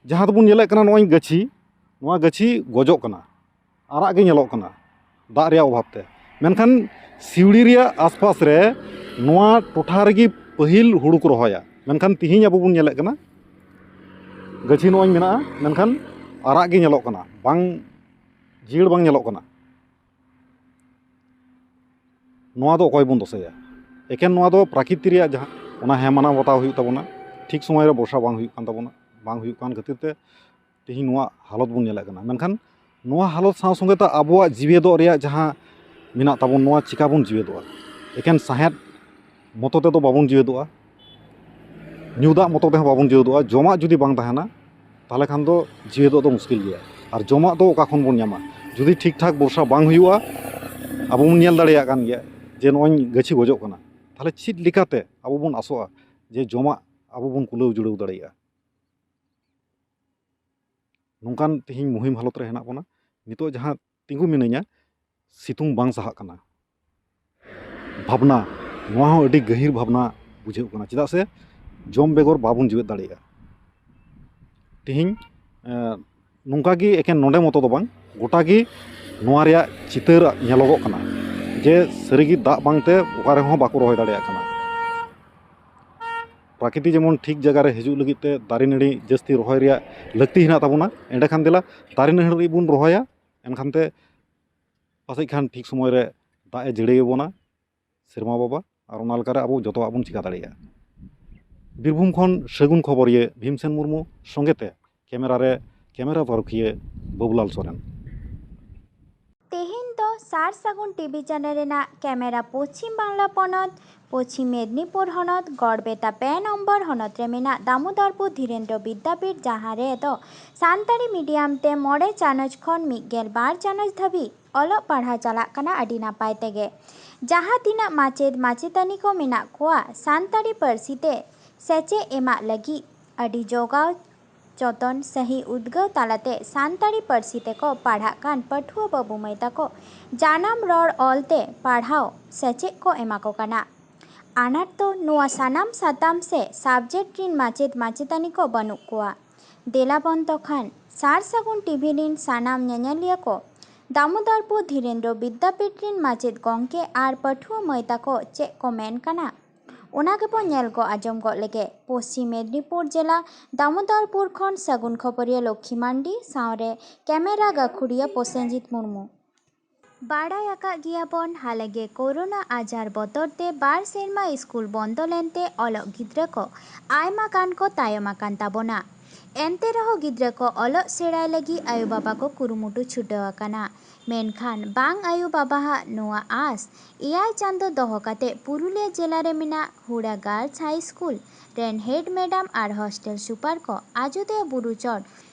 ᱡᱟᱦᱟᱸ ᱫᱚᱵᱚᱱ ᱧᱮᱞᱮᱫ ᱠᱟᱱᱟ, ᱱᱚᱜᱼᱚᱭ ᱜᱟᱹᱪᱷᱤ, ᱱᱚᱣᱟ ᱜᱟᱹᱪᱷᱤ ᱜᱚᱡᱚᱜ ᱠᱟᱱᱟ, ᱟᱨᱟᱜ ᱜᱮ ᱧᱮᱞᱚᱜ ᱠᱟᱱᱟ ᱫᱟᱜ ᱨᱮᱭᱟᱜ ᱚᱵᱷᱟᱵᱽ ᱛᱮ᱾ ᱢᱮᱱᱠᱷᱟᱱ ᱥᱤᱣᱲᱤ ᱨᱮᱭᱟᱜ ᱟᱥᱯᱟᱥ ᱨᱮ ᱱᱚᱣᱟ ᱴᱚᱴᱷᱟ ᱨᱮᱜᱮ ᱯᱟᱹᱦᱤᱞ ᱦᱩᱲᱩ ᱠᱚ ᱨᱚᱦᱚᱭᱟ᱾ ᱢᱮᱱᱠᱷᱟᱱ ᱛᱤᱦᱤᱧ ᱟᱵᱚ ᱵᱚᱱ ᱧᱮᱞᱮᱫ ᱠᱟᱱᱟ, ᱜᱟᱹᱪᱷᱤ ᱱᱚᱜᱼᱚᱭ ᱢᱮᱱᱟᱜᱼᱟ, ᱢᱮᱱᱠᱷᱟᱱ ᱟᱨᱟᱜ ᱜᱮ ᱧᱮᱞᱚᱜ ᱠᱟᱱᱟ, ᱵᱟᱝ ᱡᱤᱭᱟᱹᱲ ᱵᱟᱝ ᱧᱮᱞᱚᱜ ᱠᱟᱱᱟ᱾ ᱱᱚᱣᱟ ᱫᱚ ᱚᱠᱚᱭ ᱵᱚᱱ ᱫᱚᱥᱮᱭᱟ? ᱮᱠᱮᱱ ᱱᱚᱣᱟ ᱫᱚ ᱯᱨᱟᱠᱨᱤᱛᱤ ᱨᱮᱭᱟᱜ ᱡᱟᱦᱟᱸ, ᱚᱱᱟ ᱦᱮᱸ ᱢᱟᱱᱟᱣ ᱵᱟᱛᱟᱣ ᱦᱩᱭᱩᱜ ᱛᱟᱵᱚᱱᱟ᱾ ᱴᱷᱤᱠ ᱥᱚᱢᱚᱭ ᱨᱮ ᱵᱚᱨᱥᱟ ᱵᱟᱝ ᱦᱩᱭᱩᱜ ᱠᱟᱱ ᱛᱟᱵᱚᱱᱟ, ᱵᱟᱝ ᱦᱩᱭᱩᱜ ᱠᱟᱱ ᱠᱷᱟᱹᱛᱤᱨ ᱛᱮ ᱛᱮᱦᱮᱧ ᱱᱚᱣᱟ ᱦᱟᱞᱚᱛ ᱵᱚᱱ ᱧᱮᱞᱮᱫ ᱠᱟᱱᱟ᱾ ᱢᱮᱱᱠᱷᱟᱱ ᱱᱚᱣᱟ ᱦᱟᱞᱚᱛ ᱥᱟᱶ ᱥᱚᱸᱜᱮ ᱛᱮ ᱟᱵᱚᱣᱟᱜ ᱡᱤᱣᱮᱫᱚᱜ ᱨᱮᱭᱟᱜ ᱡᱟᱦᱟᱸ ᱢᱮᱱᱟᱜ ᱛᱟᱵᱚᱱ, ᱱᱚᱣᱟ ᱪᱤᱠᱟ ᱵᱚᱱ ᱡᱤᱣᱮᱫᱚᱜᱼᱟ? ᱮᱠᱮᱱ ᱥᱟᱦᱮᱫ ᱢᱚᱛᱚ ᱛᱮᱫᱚ ᱵᱟᱵᱚᱱ ᱡᱤᱣᱮᱫᱚᱜᱼᱟ, ᱧᱩ ᱫᱟᱜ ᱢᱚᱛᱚ ᱛᱮᱦᱚᱸ ᱵᱟᱵᱚᱱ ᱡᱤᱣᱮᱫᱚᱜᱼᱟ᱾ ᱡᱚᱢᱟᱜ ᱡᱩᱫᱤ ᱵᱟᱝ ᱛᱟᱦᱮᱱᱟ, ᱛᱟᱦᱚᱞᱮ ᱠᱷᱟᱱ ᱫᱚ ᱡᱤᱣᱮᱫᱚᱜ ᱫᱚ ᱢᱩᱥᱠᱤᱞ ᱜᱮᱭᱟ᱾ ᱟᱨ ᱡᱚᱢᱟᱜ ᱫᱚ ᱚᱠᱟ ᱠᱷᱚᱱ ᱵᱚᱱ ᱧᱟᱢᱟ? ᱡᱩᱫᱤ ᱴᱷᱤᱠ ᱴᱷᱟᱠ ᱵᱚᱨᱥᱟ ᱵᱟᱝ ᱦᱩᱭᱩᱜᱼᱟ, ᱟᱵᱚ ᱵᱚᱱ ᱧᱮᱞ ᱫᱟᱲᱮᱭᱟᱜ ᱠᱟᱱ ᱜᱮᱭᱟ ᱡᱮ ᱱᱚᱜᱼᱚᱭ ᱜᱟᱹᱪᱷᱤ ᱜᱚᱡᱚᱜ ᱠᱟᱱᱟ, ᱛᱟᱦᱚᱞᱮ ᱪᱮᱫ ᱞᱮᱠᱟᱛᱮ ᱟᱵᱚ ᱵᱚᱱ ᱟᱥᱚᱜᱼᱟ ᱡᱮ ᱡᱚᱢᱟᱜ ᱟᱵᱚ ᱵᱚᱱ ᱠᱩᱞᱟᱹᱣ ᱡᱩᱲᱟᱹᱣ ᱫᱟᱲᱮᱭᱟᱜᱼᱟ? ᱱᱚᱝᱠᱟᱱ ᱛᱮᱦᱮᱧ ᱢᱩᱦᱤᱢ ᱦᱟᱞᱚᱛ ᱨᱮ ᱦᱮᱱᱟᱜ ᱵᱚᱱᱟ᱾ ᱱᱤᱛᱚᱜ ᱡᱟᱦᱟᱸ ᱛᱤᱸᱜᱩ ᱢᱤᱱᱟᱹᱧᱟ, ᱥᱤᱛᱩᱝ ᱵᱟᱝ ᱥᱟᱦᱟᱜ ᱠᱟᱱᱟ᱾ ᱵᱷᱟᱵᱽᱱᱟ, ᱱᱚᱣᱟ ᱦᱚᱸ ᱟᱹᱰᱤ ᱜᱟᱹᱦᱤᱨ ᱵᱷᱟᱵᱽᱱᱟ ᱵᱩᱡᱷᱟᱹᱜ ᱠᱟᱱᱟ᱾ ᱪᱮᱫᱟᱜ ᱥᱮ ᱡᱚᱢ ᱵᱮᱜᱚᱨ ᱵᱟᱵᱚᱱ ᱡᱤᱣᱮᱫ ᱫᱟᱲᱮᱭᱟᱜᱼᱟ᱾ ᱛᱮᱦᱮᱧ, ᱮᱸ, ᱱᱚᱝᱠᱟ ᱜᱮ ᱮᱠᱮᱱ ᱱᱚᱰᱮ ᱢᱚᱛᱚ ᱫᱚ ᱵᱟᱝ, ᱜᱚᱴᱟ ᱜᱮ ᱱᱚᱣᱟ ᱨᱮᱭᱟᱜ ᱪᱤᱛᱟᱹᱨ ᱧᱮᱞᱚᱜᱚᱜ ᱠᱟᱱᱟ ᱡᱮ ᱥᱟᱹᱨᱤᱜᱮ ᱫᱟᱜ ᱵᱟᱝᱛᱮ ᱚᱠᱟ ᱨᱮᱦᱚᱸ ᱵᱟᱠᱚ ᱨᱚᱦᱚᱭ ᱫᱟᱲᱮᱭᱟᱜ ᱠᱟᱱᱟ᱾ ᱯᱨᱟᱠᱨᱤᱛᱤ ᱡᱮᱢᱚᱱ ᱴᱷᱤᱠ ᱡᱟᱭᱜᱟ ᱨᱮ ᱦᱤᱡᱩᱜ ᱞᱟᱹᱜᱤᱫ ᱛᱮ ᱫᱟᱨᱮ ᱱᱟᱹᱲᱤ ᱡᱟᱹᱥᱛᱤ ᱨᱚᱦᱚᱭ ᱨᱮᱭᱟᱜ ᱞᱟᱹᱠᱛᱤ ᱦᱮᱱᱟᱜ ᱛᱟᱵᱚᱱᱟ᱾ ᱮᱸᱰᱮᱠᱷᱟᱱ ᱫᱮᱞᱟ ᱫᱟᱨᱮ ᱱᱟᱹᱲᱤ ᱵᱚᱱ ᱨᱚᱦᱚᱭᱟ, ᱮᱱᱠᱷᱟᱱ ᱛᱮ ᱯᱟᱥᱮᱡ ᱠᱷᱟᱱ ᱴᱷᱤᱠ ᱥᱚᱢᱚᱭ ᱨᱮ ᱫᱟᱜ ᱮ ᱡᱟᱹᱲᱤ ᱟᱵᱚᱱᱟ ᱥᱮᱨᱢᱟ ᱵᱟᱵᱟ, ᱟᱨ ᱚᱱᱟ ᱞᱮᱠᱟᱨᱮ ᱟᱵᱚ ᱡᱚᱛᱚᱣᱟᱜ ᱵᱚᱱ ᱪᱤᱠᱟ ᱫᱟᱲᱮᱭᱟᱜᱼᱟ᱾ ᱵᱤᱨᱵᱷᱩᱢ ᱠᱷᱚᱱ ᱥᱟᱹᱜᱩᱱ ᱠᱷᱚᱵᱚᱨᱤᱭᱟᱹ ᱵᱷᱤᱢᱥᱮᱱ ᱢᱩᱨᱢᱩ ᱥᱚᱸᱜᱮ ᱛᱮ ᱠᱮᱢᱮᱨᱟ ᱨᱮ ᱠᱮᱢᱮᱨᱟ ᱯᱟᱹᱨᱩᱠᱷᱤᱭᱟᱹ ᱵᱟᱹᱵᱩᱞᱟᱞ ᱥᱚᱨᱮᱱ᱾ ᱛᱮᱦᱮᱧ ᱫᱚ ᱥᱟᱨ ᱥᱟᱹᱜᱩᱱ ᱴᱤᱵᱷᱤ ᱪᱮᱱᱮᱞ ᱨᱮᱱᱟᱜ ᱠᱮᱢᱮᱨᱟ ᱯᱚᱪᱷᱤᱢ ᱵᱟᱝᱞᱟ ᱯᱚᱱᱚᱛ, ᱯᱚᱪᱷᱤᱢ ᱢᱮᱫᱽᱱᱤᱯᱩᱨ ᱦᱚᱱᱚᱛ, ᱜᱚᱲᱵᱮᱛᱟ ᱯᱮ ᱱᱚᱢᱵᱚᱨ ᱦᱚᱱᱚᱛ ᱨᱮ ᱢᱮᱱᱟᱜ ᱫᱟᱢᱳᱫᱚᱨᱯᱩᱨ ᱫᱷᱤᱨᱮᱱᱫᱨᱚ ᱵᱤᱫᱽᱫᱟᱯᱤᱴ, ᱡᱟᱦᱟᱸ ᱨᱮᱫᱚ ᱥᱟᱱᱛᱟᱲᱤ ᱢᱤᱰᱤᱭᱟᱢ ᱛᱮ ᱢᱚᱬᱮ ᱪᱟᱱᱟᱪ ᱠᱷᱚᱱ ᱢᱤᱫ ᱜᱮᱞ ᱵᱟᱨ ᱪᱟᱱᱟᱪ ᱫᱷᱟᱹᱵᱤᱡ ᱚᱞᱚᱜ ᱯᱟᱲᱦᱟᱣ ᱪᱟᱞᱟᱜ ᱠᱟᱱᱟ ᱟᱹᱰᱤ ᱱᱟᱯᱟᱭ ᱛᱮᱜᱮ᱾ ᱡᱟᱦᱟᱸ ᱛᱤᱱᱟᱹᱜ ᱢᱟᱪᱮᱫ ᱢᱟᱪᱮᱛᱟᱹᱱᱤ ᱠᱚ ᱢᱮᱱᱟᱜ ᱠᱚᱣᱟ, ᱥᱟᱱᱛᱟᱲᱤ ᱯᱟᱹᱨᱥᱤ ᱛᱮ ᱥᱮᱪᱮᱫ ᱮᱢᱟᱜ ᱞᱟᱹᱜᱤᱫ ᱟᱹᱰᱤ ᱡᱚᱜᱟᱣ ᱡᱚᱛᱚᱱ ᱥᱟᱹᱦᱤ ᱩᱫᱽᱜᱟᱹᱣ ᱛᱟᱞᱟᱛᱮ ᱥᱟᱱᱛᱟᱲᱤ ᱯᱟᱹᱨᱥᱤ ᱛᱮᱠᱚ ᱯᱟᱲᱦᱟᱜ ᱠᱟᱱ ᱯᱟᱹᱴᱷᱩᱣᱟᱹ ᱵᱟᱹᱵᱩ ᱢᱟᱹᱭ ᱛᱟᱠᱚ ᱡᱟᱱᱟᱢ ᱨᱚᱲ ᱚᱞ ᱛᱮ ᱯᱟᱲᱦᱟᱣ ᱥᱮᱪᱮᱫ ᱠᱚ ᱮᱢᱟ ᱠᱚ ᱠᱟᱱᱟ᱾ ᱟᱱᱟᱴ ᱫᱚ ᱱᱚᱣᱟ ᱥᱟᱱᱟᱢ ᱥᱟᱛᱟᱢ ᱥᱮ ᱥᱟᱵᱡᱮᱠᱴ ᱨᱤᱱ ᱢᱟᱪᱮᱫ ᱢᱟᱪᱮᱛᱟᱹᱱᱤ ᱠᱚ ᱵᱟᱹᱱᱩᱜ ᱠᱚᱣᱟ᱾ ᱫᱮᱞᱟ ᱵᱚᱱ ᱛᱚᱠᱷᱟᱱ ᱥᱟᱨ ᱥᱟᱹᱜᱩᱱ ᱴᱤᱵᱷᱤ ᱨᱤᱱ ᱥᱟᱱᱟᱢ ᱧᱮᱧᱮᱞᱤᱭᱟᱹ ᱠᱚ ᱫᱟᱢᱳᱫᱚᱨᱯᱩᱨ ᱫᱷᱤᱨᱮᱱᱫᱨᱚ ᱵᱤᱫᱽᱫᱟᱯᱤᱴ ᱨᱤᱱ ᱢᱟᱪᱮᱫ ᱜᱚᱢᱠᱮ ᱟᱨ ᱯᱟᱹᱴᱷᱩᱣᱟᱹ ᱢᱟᱹᱭ ᱛᱟᱠᱚ ᱪᱮᱫ ᱠᱚ ᱢᱮᱱ ᱠᱟᱱᱟ, ᱚᱱᱟ ᱜᱮᱵᱚᱱ ᱧᱮᱞ ᱜᱚᱜ ᱟᱸᱡᱚᱢ ᱜᱚᱜ ᱞᱮᱜᱮ᱾ ᱯᱚᱥᱪᱤᱢ ᱢᱮᱫᱽᱱᱤᱯᱩᱨ ᱡᱮᱞᱟ ᱫᱟᱢᱳᱫᱚᱨᱯᱩᱨ ᱠᱷᱚᱱ ᱥᱟᱹᱜᱩᱱ ᱠᱷᱚᱵᱚᱨᱤᱭᱟᱹ ᱞᱚᱠᱠᱷᱤ ᱢᱟᱱᱰᱤ ᱥᱟᱶᱨᱮ ᱠᱮᱢᱮᱨᱟ ᱜᱟᱹᱠᱷᱩᱲᱤᱭᱟᱹ ᱯᱨᱚᱥᱮᱱᱡᱤᱛ ᱢᱩᱨᱢᱩ᱾ ᱵᱟᱲᱟᱭ ᱟᱠᱟᱫ ᱜᱮᱭᱟᱵᱚᱱ, ᱦᱟᱞᱮᱜᱮ ᱠᱳᱨᱳᱱᱟ ᱟᱡᱟᱨ ᱵᱚᱛᱚᱨ ᱛᱮ ᱵᱟᱨ ᱥᱮᱨᱢᱟ ᱥᱠᱩᱞ ᱵᱚᱱᱫᱚ ᱞᱮᱱᱛᱮ ᱚᱞᱚᱜ ᱜᱤᱫᱽᱨᱟᱹ ᱠᱚ ᱟᱭᱢᱟ ᱜᱟᱱ ᱠᱚ ᱛᱟᱭᱚᱢ ᱟᱠᱟᱱ ᱛᱟᱵᱚᱱᱟ᱾ ᱮᱱᱛᱮ ᱨᱮᱦᱚᱸ ᱜᱤᱫᱽᱨᱟᱹ ᱠᱚ ᱚᱞᱚᱜ ᱥᱮᱬᱟᱭ ᱞᱟᱹᱜᱤᱫ ᱟᱭᱳᱼᱵᱟᱵᱟ ᱠᱚ ᱠᱩᱨᱩᱢᱩᱴᱩ ᱪᱷᱩᱴᱟᱹᱣ ᱟᱠᱟᱱᱟ᱾ ᱢᱮᱱᱠᱷᱟᱱ ᱵᱟᱝ ᱟᱭᱳᱼᱵᱟᱵᱟᱣᱟᱜ ᱱᱚᱣᱟ ᱟᱸᱥ ᱮᱭᱟᱭ ᱪᱟᱸᱫᱚ ᱫᱚᱦᱚ ᱠᱟᱛᱮ ᱯᱩᱨᱩᱞᱤᱭᱟᱹ ᱡᱮᱞᱟ ᱨᱮ ᱢᱮᱱᱟᱜ ᱦᱩᱲᱟ ᱜᱟᱨᱞᱥ ᱦᱟᱭ ᱥᱠᱩᱞ ᱨᱮᱱ ᱦᱮᱰ ᱢᱮᱰᱟᱢ ᱟᱨ ᱦᱚᱥᱴᱮᱞ ᱥᱩᱯᱟᱨ ᱠᱚ ᱟᱡᱚᱫᱤᱭᱟᱹ ᱵᱩᱨᱩ ᱪᱚᱴ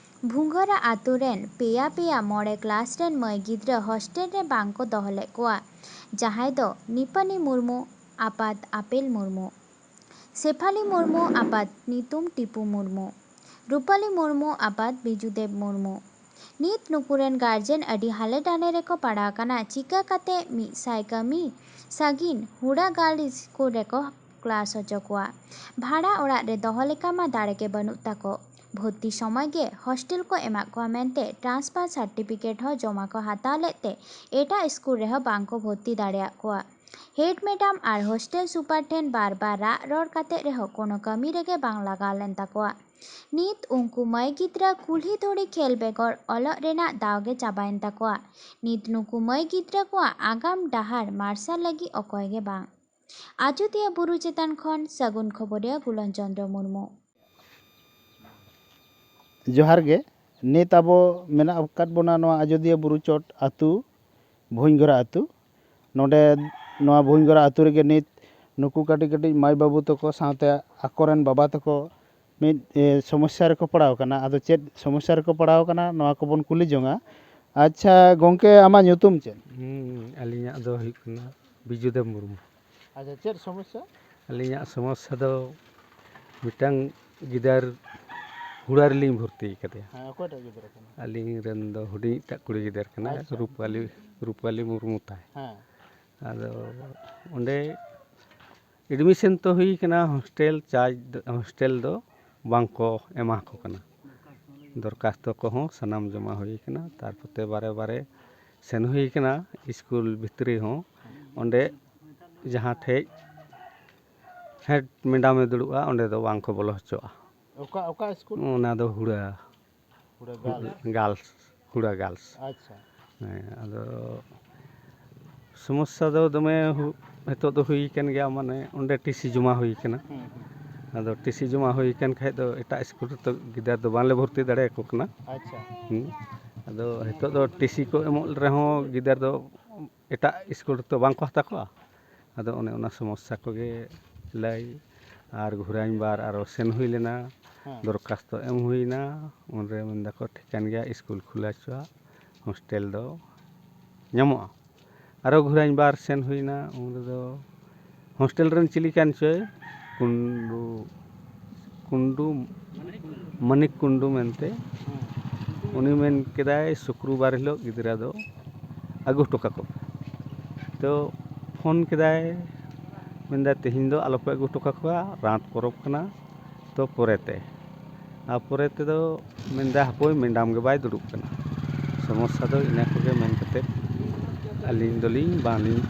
ᱵᱷᱩᱝᱜᱟᱹᱨᱟ ᱟᱛᱳ ᱨᱮᱱ ᱯᱮᱭᱟ ᱯᱮᱭᱟ ᱢᱚᱬᱮ ᱠᱞᱟᱥ ᱨᱮᱱ ᱢᱟᱹᱭ ᱜᱤᱫᱽᱨᱟᱹ ᱦᱚᱥᱴᱮᱞ ᱨᱮ ᱵᱟᱝ ᱠᱚ ᱫᱚᱦᱚ ᱞᱮᱫ ᱠᱚᱣᱟ, ᱡᱟᱦᱟᱸᱭ ᱫᱚ ᱱᱤᱯᱟᱹᱱᱤ ᱢᱩᱨᱢᱩ ᱟᱯᱟᱛ ᱟᱯᱮᱞ ᱢᱩᱨᱢᱩ, ᱥᱮᱯᱷᱟᱞᱤ ᱢᱩᱨᱢᱩ ᱟᱯᱟᱛ ᱧᱩᱛᱩᱢ ᱴᱤᱯᱩ ᱢᱩᱨᱢᱩ, ᱨᱩᱯᱟᱞᱤ ᱢᱩᱨᱢᱩ ᱟᱯᱟᱛ ᱵᱤᱡᱩᱫᱮᱵ ᱢᱩᱨᱢᱩ᱾ ᱱᱤᱛ ᱱᱩᱠᱩ ᱨᱮᱱ ᱜᱟᱨᱡᱮᱱ ᱟᱹᱰᱤ ᱦᱟᱞᱮ ᱰᱟᱞᱮ ᱨᱮᱠᱚ ᱯᱟᱲᱟᱣ ᱟᱠᱟᱱᱟ᱾ ᱪᱤᱠᱟᱹ ᱠᱟᱛᱮ ᱢᱤᱫ ᱥᱟᱭ ᱠᱟᱹᱢᱤ ᱥᱟᱺᱜᱤᱧ ᱦᱩᱲᱟ ᱜᱟᱨᱞᱥ ᱥᱠᱩᱞ ᱨᱮᱠᱚ ᱠᱞᱟᱥ ᱦᱚᱪᱚ ᱠᱚᱣᱟ? ᱵᱷᱟᱲᱟ ᱚᱲᱟᱜ ᱨᱮ ᱫᱚᱦᱚ ᱞᱮᱠᱟ ᱢᱟ ᱫᱟᱲᱮ ᱜᱮ ᱵᱟᱹᱱᱩᱜ ᱛᱟᱠᱚ᱾ ᱵᱷᱚᱨᱛᱤ ᱥᱚᱢᱚᱭ ᱜᱮ ᱦᱚᱥᱴᱮᱞ ᱠᱚ ᱮᱢᱟᱜ ᱠᱚᱣᱟ ᱢᱮᱱᱛᱮ ᱴᱨᱟᱱᱥᱯᱷᱟᱨ ᱥᱟᱨᱴᱤᱯᱷᱤᱠᱮᱴ ᱦᱚᱸ ᱡᱚᱢᱟ ᱠᱚ ᱦᱟᱛᱟᱣ ᱞᱮᱫ ᱛᱮ ᱮᱴᱟᱜ ᱥᱠᱩᱞ ᱨᱮᱦᱚᱸ ᱵᱟᱝ ᱠᱚ ᱵᱷᱚᱨᱛᱤ ᱫᱟᱲᱮᱭᱟᱜ ᱠᱚᱣᱟ᱾ ᱦᱮᱰ ᱢᱮᱰᱟᱢ ᱟᱨ ᱦᱚᱥᱴᱮᱞ ᱥᱩᱯᱟᱨ ᱴᱷᱮᱱ ᱵᱟᱨ ᱵᱟᱨ ᱨᱟᱜ ᱨᱚᱲ ᱠᱟᱛᱮ ᱨᱮᱦᱚᱸ ᱠᱳᱱᱳ ᱠᱟᱹᱢᱤ ᱨᱮᱜᱮ ᱵᱟᱝ ᱞᱟᱜᱟᱣ ᱞᱮᱱ ᱛᱟᱠᱚᱣᱟ᱾ ᱱᱤᱛ ᱩᱱᱠᱩ ᱢᱟᱹᱭ ᱜᱤᱫᱽᱨᱟᱹ ᱠᱩᱞᱦᱤ ᱫᱷᱩᱲᱤ ᱠᱷᱮᱞ ᱵᱮᱜᱚᱨ ᱚᱞᱚᱜ ᱨᱮᱱᱟᱜ ᱫᱟᱣ ᱜᱮ ᱪᱟᱵᱟᱭᱮᱱ ᱛᱟᱠᱚᱣᱟ᱾ ᱱᱤᱛ ᱱᱩᱠᱩ ᱢᱟᱹᱭ ᱜᱤᱫᱽᱨᱟᱹ ᱠᱚᱣᱟᱜ ᱟᱜᱟᱢ ᱰᱟᱦᱟᱨ ᱢᱟᱨᱥᱟᱞ ᱞᱟᱹᱜᱤᱫ ᱚᱠᱚᱭ ᱜᱮ ᱵᱟᱝ᱾ ᱟᱡᱚᱫᱤᱭᱟᱹ ᱵᱩᱨᱩ ᱪᱮᱛᱟᱱ ᱠᱷᱚᱱ ᱥᱟᱹᱜᱩᱱ ᱠᱷᱚᱵᱚᱨᱤᱭᱟᱹ ᱜᱩᱞᱚᱱ ᱪᱚᱸᱫᱽᱨᱚ ᱢᱩᱨᱢᱩ᱾ ᱡᱚᱦᱟᱨ ᱜᱮ᱾ ᱱᱤᱛ ᱟᱵᱚ ᱢᱮᱱᱟᱜ ᱟᱠᱟᱫ ᱵᱚᱱᱟ ᱱᱚᱣᱟ ᱟᱡᱚᱫᱤᱭᱟᱹ ᱵᱩᱨᱩ ᱪᱚᱴ ᱟᱹᱛᱩ ᱵᱷᱩᱧᱜᱚᱨᱟ ᱟᱹᱛᱩ᱾ ᱱᱚᱰᱮ ᱱᱚᱣᱟ ᱵᱷᱩᱧᱜᱚᱨᱟ ᱟᱹᱛᱩ ᱨᱮᱜᱮ ᱱᱤᱛ ᱱᱩᱠᱩ ᱠᱟᱹᱴᱤᱡ ᱠᱟᱹᱴᱤᱡ ᱢᱟᱹᱭ ᱵᱟᱹᱵᱩ ᱛᱟᱠᱚ ᱥᱟᱶᱛᱮ ᱟᱠᱚᱨᱮᱱ ᱵᱟᱵᱟ ᱛᱟᱠᱚ ᱢᱤᱫ, ᱮ, ᱥᱚᱢᱚᱥᱥᱟ ᱨᱮᱠᱚ ᱯᱟᱲᱟᱣ ᱠᱟᱱᱟ᱾ ᱟᱫᱚ ᱪᱮᱫ ᱥᱚᱢᱚᱥᱥᱟ ᱨᱮᱠᱚ ᱯᱟᱲᱟᱣ ᱠᱟᱱᱟ, ᱱᱚᱣᱟ ᱠᱚᱵᱚᱱ ᱠᱩᱞᱤ ᱡᱚᱝᱟ᱾ ᱟᱪᱪᱷᱟ ᱜᱚᱢᱠᱮ, ᱟᱢᱟᱜ ᱧᱩᱛᱩᱢ ᱪᱮᱫ? ᱦᱩᱸ, ᱟᱹᱞᱤᱧᱟᱜ ᱫᱚ ᱦᱩᱭᱩᱜ ᱠᱟᱱᱟ ᱵᱤᱡᱩ ᱫᱮᱵ ᱢᱩᱨᱢᱩ᱾ ᱟᱪᱪᱷᱟ, ᱪᱮᱫ ᱥᱚᱢᱚᱥᱥᱟ? ᱟᱹᱞᱤᱧᱟᱜ ᱥᱚᱢᱚᱥᱥᱟ ᱫᱚ ᱢᱤᱫᱴᱟᱝ ᱜᱤᱫᱟᱹᱨ ᱦᱩᱲᱟᱹ ᱨᱮᱞᱤᱧ ᱵᱷᱚᱨᱛᱤ ᱟᱠᱟᱫᱮᱭᱟ᱾ ᱦᱮᱸ, ᱚᱠᱚᱭᱴᱟᱜ ᱜᱤᱫᱽᱨᱟᱹ ᱠᱟᱱᱟ? ᱟᱹᱞᱤᱧ ᱨᱮᱱ ᱫᱚ ᱦᱩᱰᱤᱧ ᱢᱤᱫᱴᱟᱜ ᱠᱩᱲᱤ ᱜᱤᱫᱟᱹᱨ ᱠᱟᱱᱟᱭ, ᱟᱪᱪᱷᱟ᱾ ᱨᱩᱯᱟᱞᱤ, ᱨᱩᱯᱟᱞᱤ ᱢᱩᱨᱢᱩ ᱛᱟᱭ᱾ ᱦᱮᱸ᱾ ᱟᱫᱚ ᱚᱸᱰᱮ admission ᱛᱚ ᱦᱩᱭ ᱠᱟᱱᱟ, hostel charge ᱫᱚ, hostel ᱫᱚ ᱵᱟᱝ ᱠᱚ ᱮᱢᱟ ᱠᱚ ᱠᱟᱱᱟ᱾ ᱫᱚᱨᱠᱷᱟᱥᱛᱚ ᱠᱚᱦᱚᱸ ᱥᱟᱱᱟᱢ ᱡᱚᱢᱟ ᱦᱩᱭ ᱠᱟᱱᱟ᱾ ᱛᱟᱨᱯᱚᱨᱮ ᱵᱟᱨᱮ ᱵᱟᱨᱮ ᱥᱮᱱ ᱦᱩᱭ ᱠᱟᱱᱟ ᱥᱠᱩᱞ ᱵᱷᱤᱛᱨᱤ ᱦᱚᱸ, ᱚᱸᱰᱮ ᱡᱟᱦᱟᱸ ᱴᱷᱮᱡ head madam ᱮ ᱫᱩᱲᱩᱵᱼᱟ, ᱚᱸᱰᱮ ᱫᱚ ᱵᱟᱝ ᱠᱚ ᱵᱚᱞᱚ ᱦᱚᱪᱚᱣᱟᱜᱼᱟ᱾ ᱚᱠᱟ, ᱚᱠᱟ ᱥᱠᱩᱞ? ᱚᱱᱟ ᱫᱚ ᱦᱩᱲᱟ᱾ ᱦᱩᱲᱟ girls᱾ Girls, ᱦᱩᱲᱟ girls᱾ ᱟᱪᱪᱷᱟ᱾ ᱦᱮᱸ, ᱟᱫᱚ ᱥᱚᱢᱚᱥᱥᱟ ᱫᱚ ᱫᱚᱢᱮ ᱦᱩ-, ᱱᱤᱛᱚᱜ ᱫᱚ ᱦᱩᱭ ᱠᱟᱱ ᱜᱮᱭᱟ, ᱢᱟᱱᱮ ᱚᱸᱰᱮ TC ᱡᱚᱢᱟ ᱦᱩᱭ ᱠᱟᱱᱟ᱾ ᱦᱩᱸ, ᱦᱩᱸ᱾ ᱟᱫᱚ TC ᱡᱚᱢᱟ ᱦᱩᱭ ᱠᱟᱱ ᱠᱷᱟᱡ ᱫᱚ ᱮᱴᱟᱜ ᱥᱠᱩᱞ ᱨᱮᱛᱚ ᱜᱤᱫᱟᱹᱨ ᱫᱚ ᱵᱟᱝᱞᱮ ᱵᱷᱚᱨᱛᱤ ᱫᱟᱲᱮᱭᱟᱠᱚ ᱠᱟᱱᱟ᱾ ᱟᱪᱪᱷᱟ᱾ ᱦᱩᱸ᱾ ᱟᱫᱚ ᱱᱤᱛᱚᱜ ᱫᱚ TC ᱠᱚ ᱮᱢᱚᱜ ᱨᱮᱦᱚᱸ ᱜᱤᱫᱟᱹᱨ ᱫᱚ ᱮᱴᱟᱜ ᱥᱠᱩᱞ ᱨᱮᱛᱚ ᱵᱟᱝ ᱠᱚ ᱦᱟᱛᱟᱣ ᱠᱚᱣᱟ᱾ ᱟᱫᱚ ᱚᱱᱮ ᱚᱱᱟ ᱥᱚᱢᱚᱥᱥᱟ ᱠᱚᱜᱮ ᱞᱟᱹᱭ᱾ ᱟᱨ ᱜᱷᱩᱨᱟᱧᱵᱟᱨ ᱟᱨᱚ ᱥᱮᱱ ᱦᱩᱭ ᱞᱮᱱᱟ, ᱦᱮᱸ᱾ ᱫᱚᱨᱠᱷᱟᱥᱛᱚ ᱮᱢ ᱦᱩᱭᱱᱟ, ᱩᱱᱨᱮ ᱢᱮᱱ ᱫᱟᱠᱚ ᱴᱷᱤᱠᱟᱹᱱ ᱜᱮᱭᱟ, ᱥᱠᱩᱞ ᱠᱷᱩᱞᱟᱹᱣ ᱦᱚᱪᱚᱣᱟᱜ, hostel ᱫᱚ ᱧᱟᱢᱚᱜᱼᱟ᱾ ᱟᱨᱚ ᱜᱷᱩᱨᱟᱧᱵᱟᱨ ᱥᱮᱱ ᱦᱩᱭᱱᱟ, ᱩᱱ ᱨᱮᱫᱚ hostel ᱨᱮᱱ ᱪᱤᱞᱤ ᱠᱟᱱ ᱪᱚᱭ, ᱠᱩᱱᱰᱩ, ᱠᱩᱱᱰᱩ, ᱢᱟᱱᱤᱠ ᱠᱩᱱᱰᱩ ᱢᱮᱱᱛᱮ, ᱩᱱᱤ ᱢᱮᱱ ᱠᱮᱫᱟᱭ ᱥᱩᱠᱨᱩᱵᱟᱨ ᱦᱤᱞᱳᱜ ᱜᱤᱫᱽᱨᱟᱹ ᱫᱚ ᱟᱹᱜᱩ ᱦᱚᱴᱚ ᱠᱟᱠᱚ ᱯᱮ᱾ ᱛᱚ ᱯᱷᱳᱱ ᱠᱮᱫᱟᱭ, ᱢᱮᱱᱫᱟᱭ ᱛᱮᱦᱮᱧ ᱫᱚ ᱟᱞᱚᱯᱮ ᱟᱹᱜᱩ ᱦᱚᱴᱚ ᱠᱟᱠᱚᱣᱟ, ᱨᱟᱛ ᱯᱚᱨᱚᱵᱽ ᱠᱟᱱᱟ, ᱛᱚ ᱯᱚᱨᱮᱛᱮ᱾ ᱟᱨ ᱯᱚᱨᱮ ᱛᱮᱫᱚ ᱢᱮᱱᱫᱟ ᱦᱟᱯᱳᱭ ᱢᱮᱰᱟᱢ ᱜᱮ ᱵᱟᱭ ᱫᱩᱲᱩᱵ ᱠᱟᱱᱟ᱾ ᱥᱚᱢᱚᱥᱥᱟ ᱫᱚ ᱤᱱᱟᱹ ᱠᱚᱜᱮ ᱢᱮᱱ ᱠᱟᱛᱮᱫ ᱟᱹᱞᱤᱧ ᱫᱚᱞᱤᱧ ᱵᱟᱝᱞᱤᱧ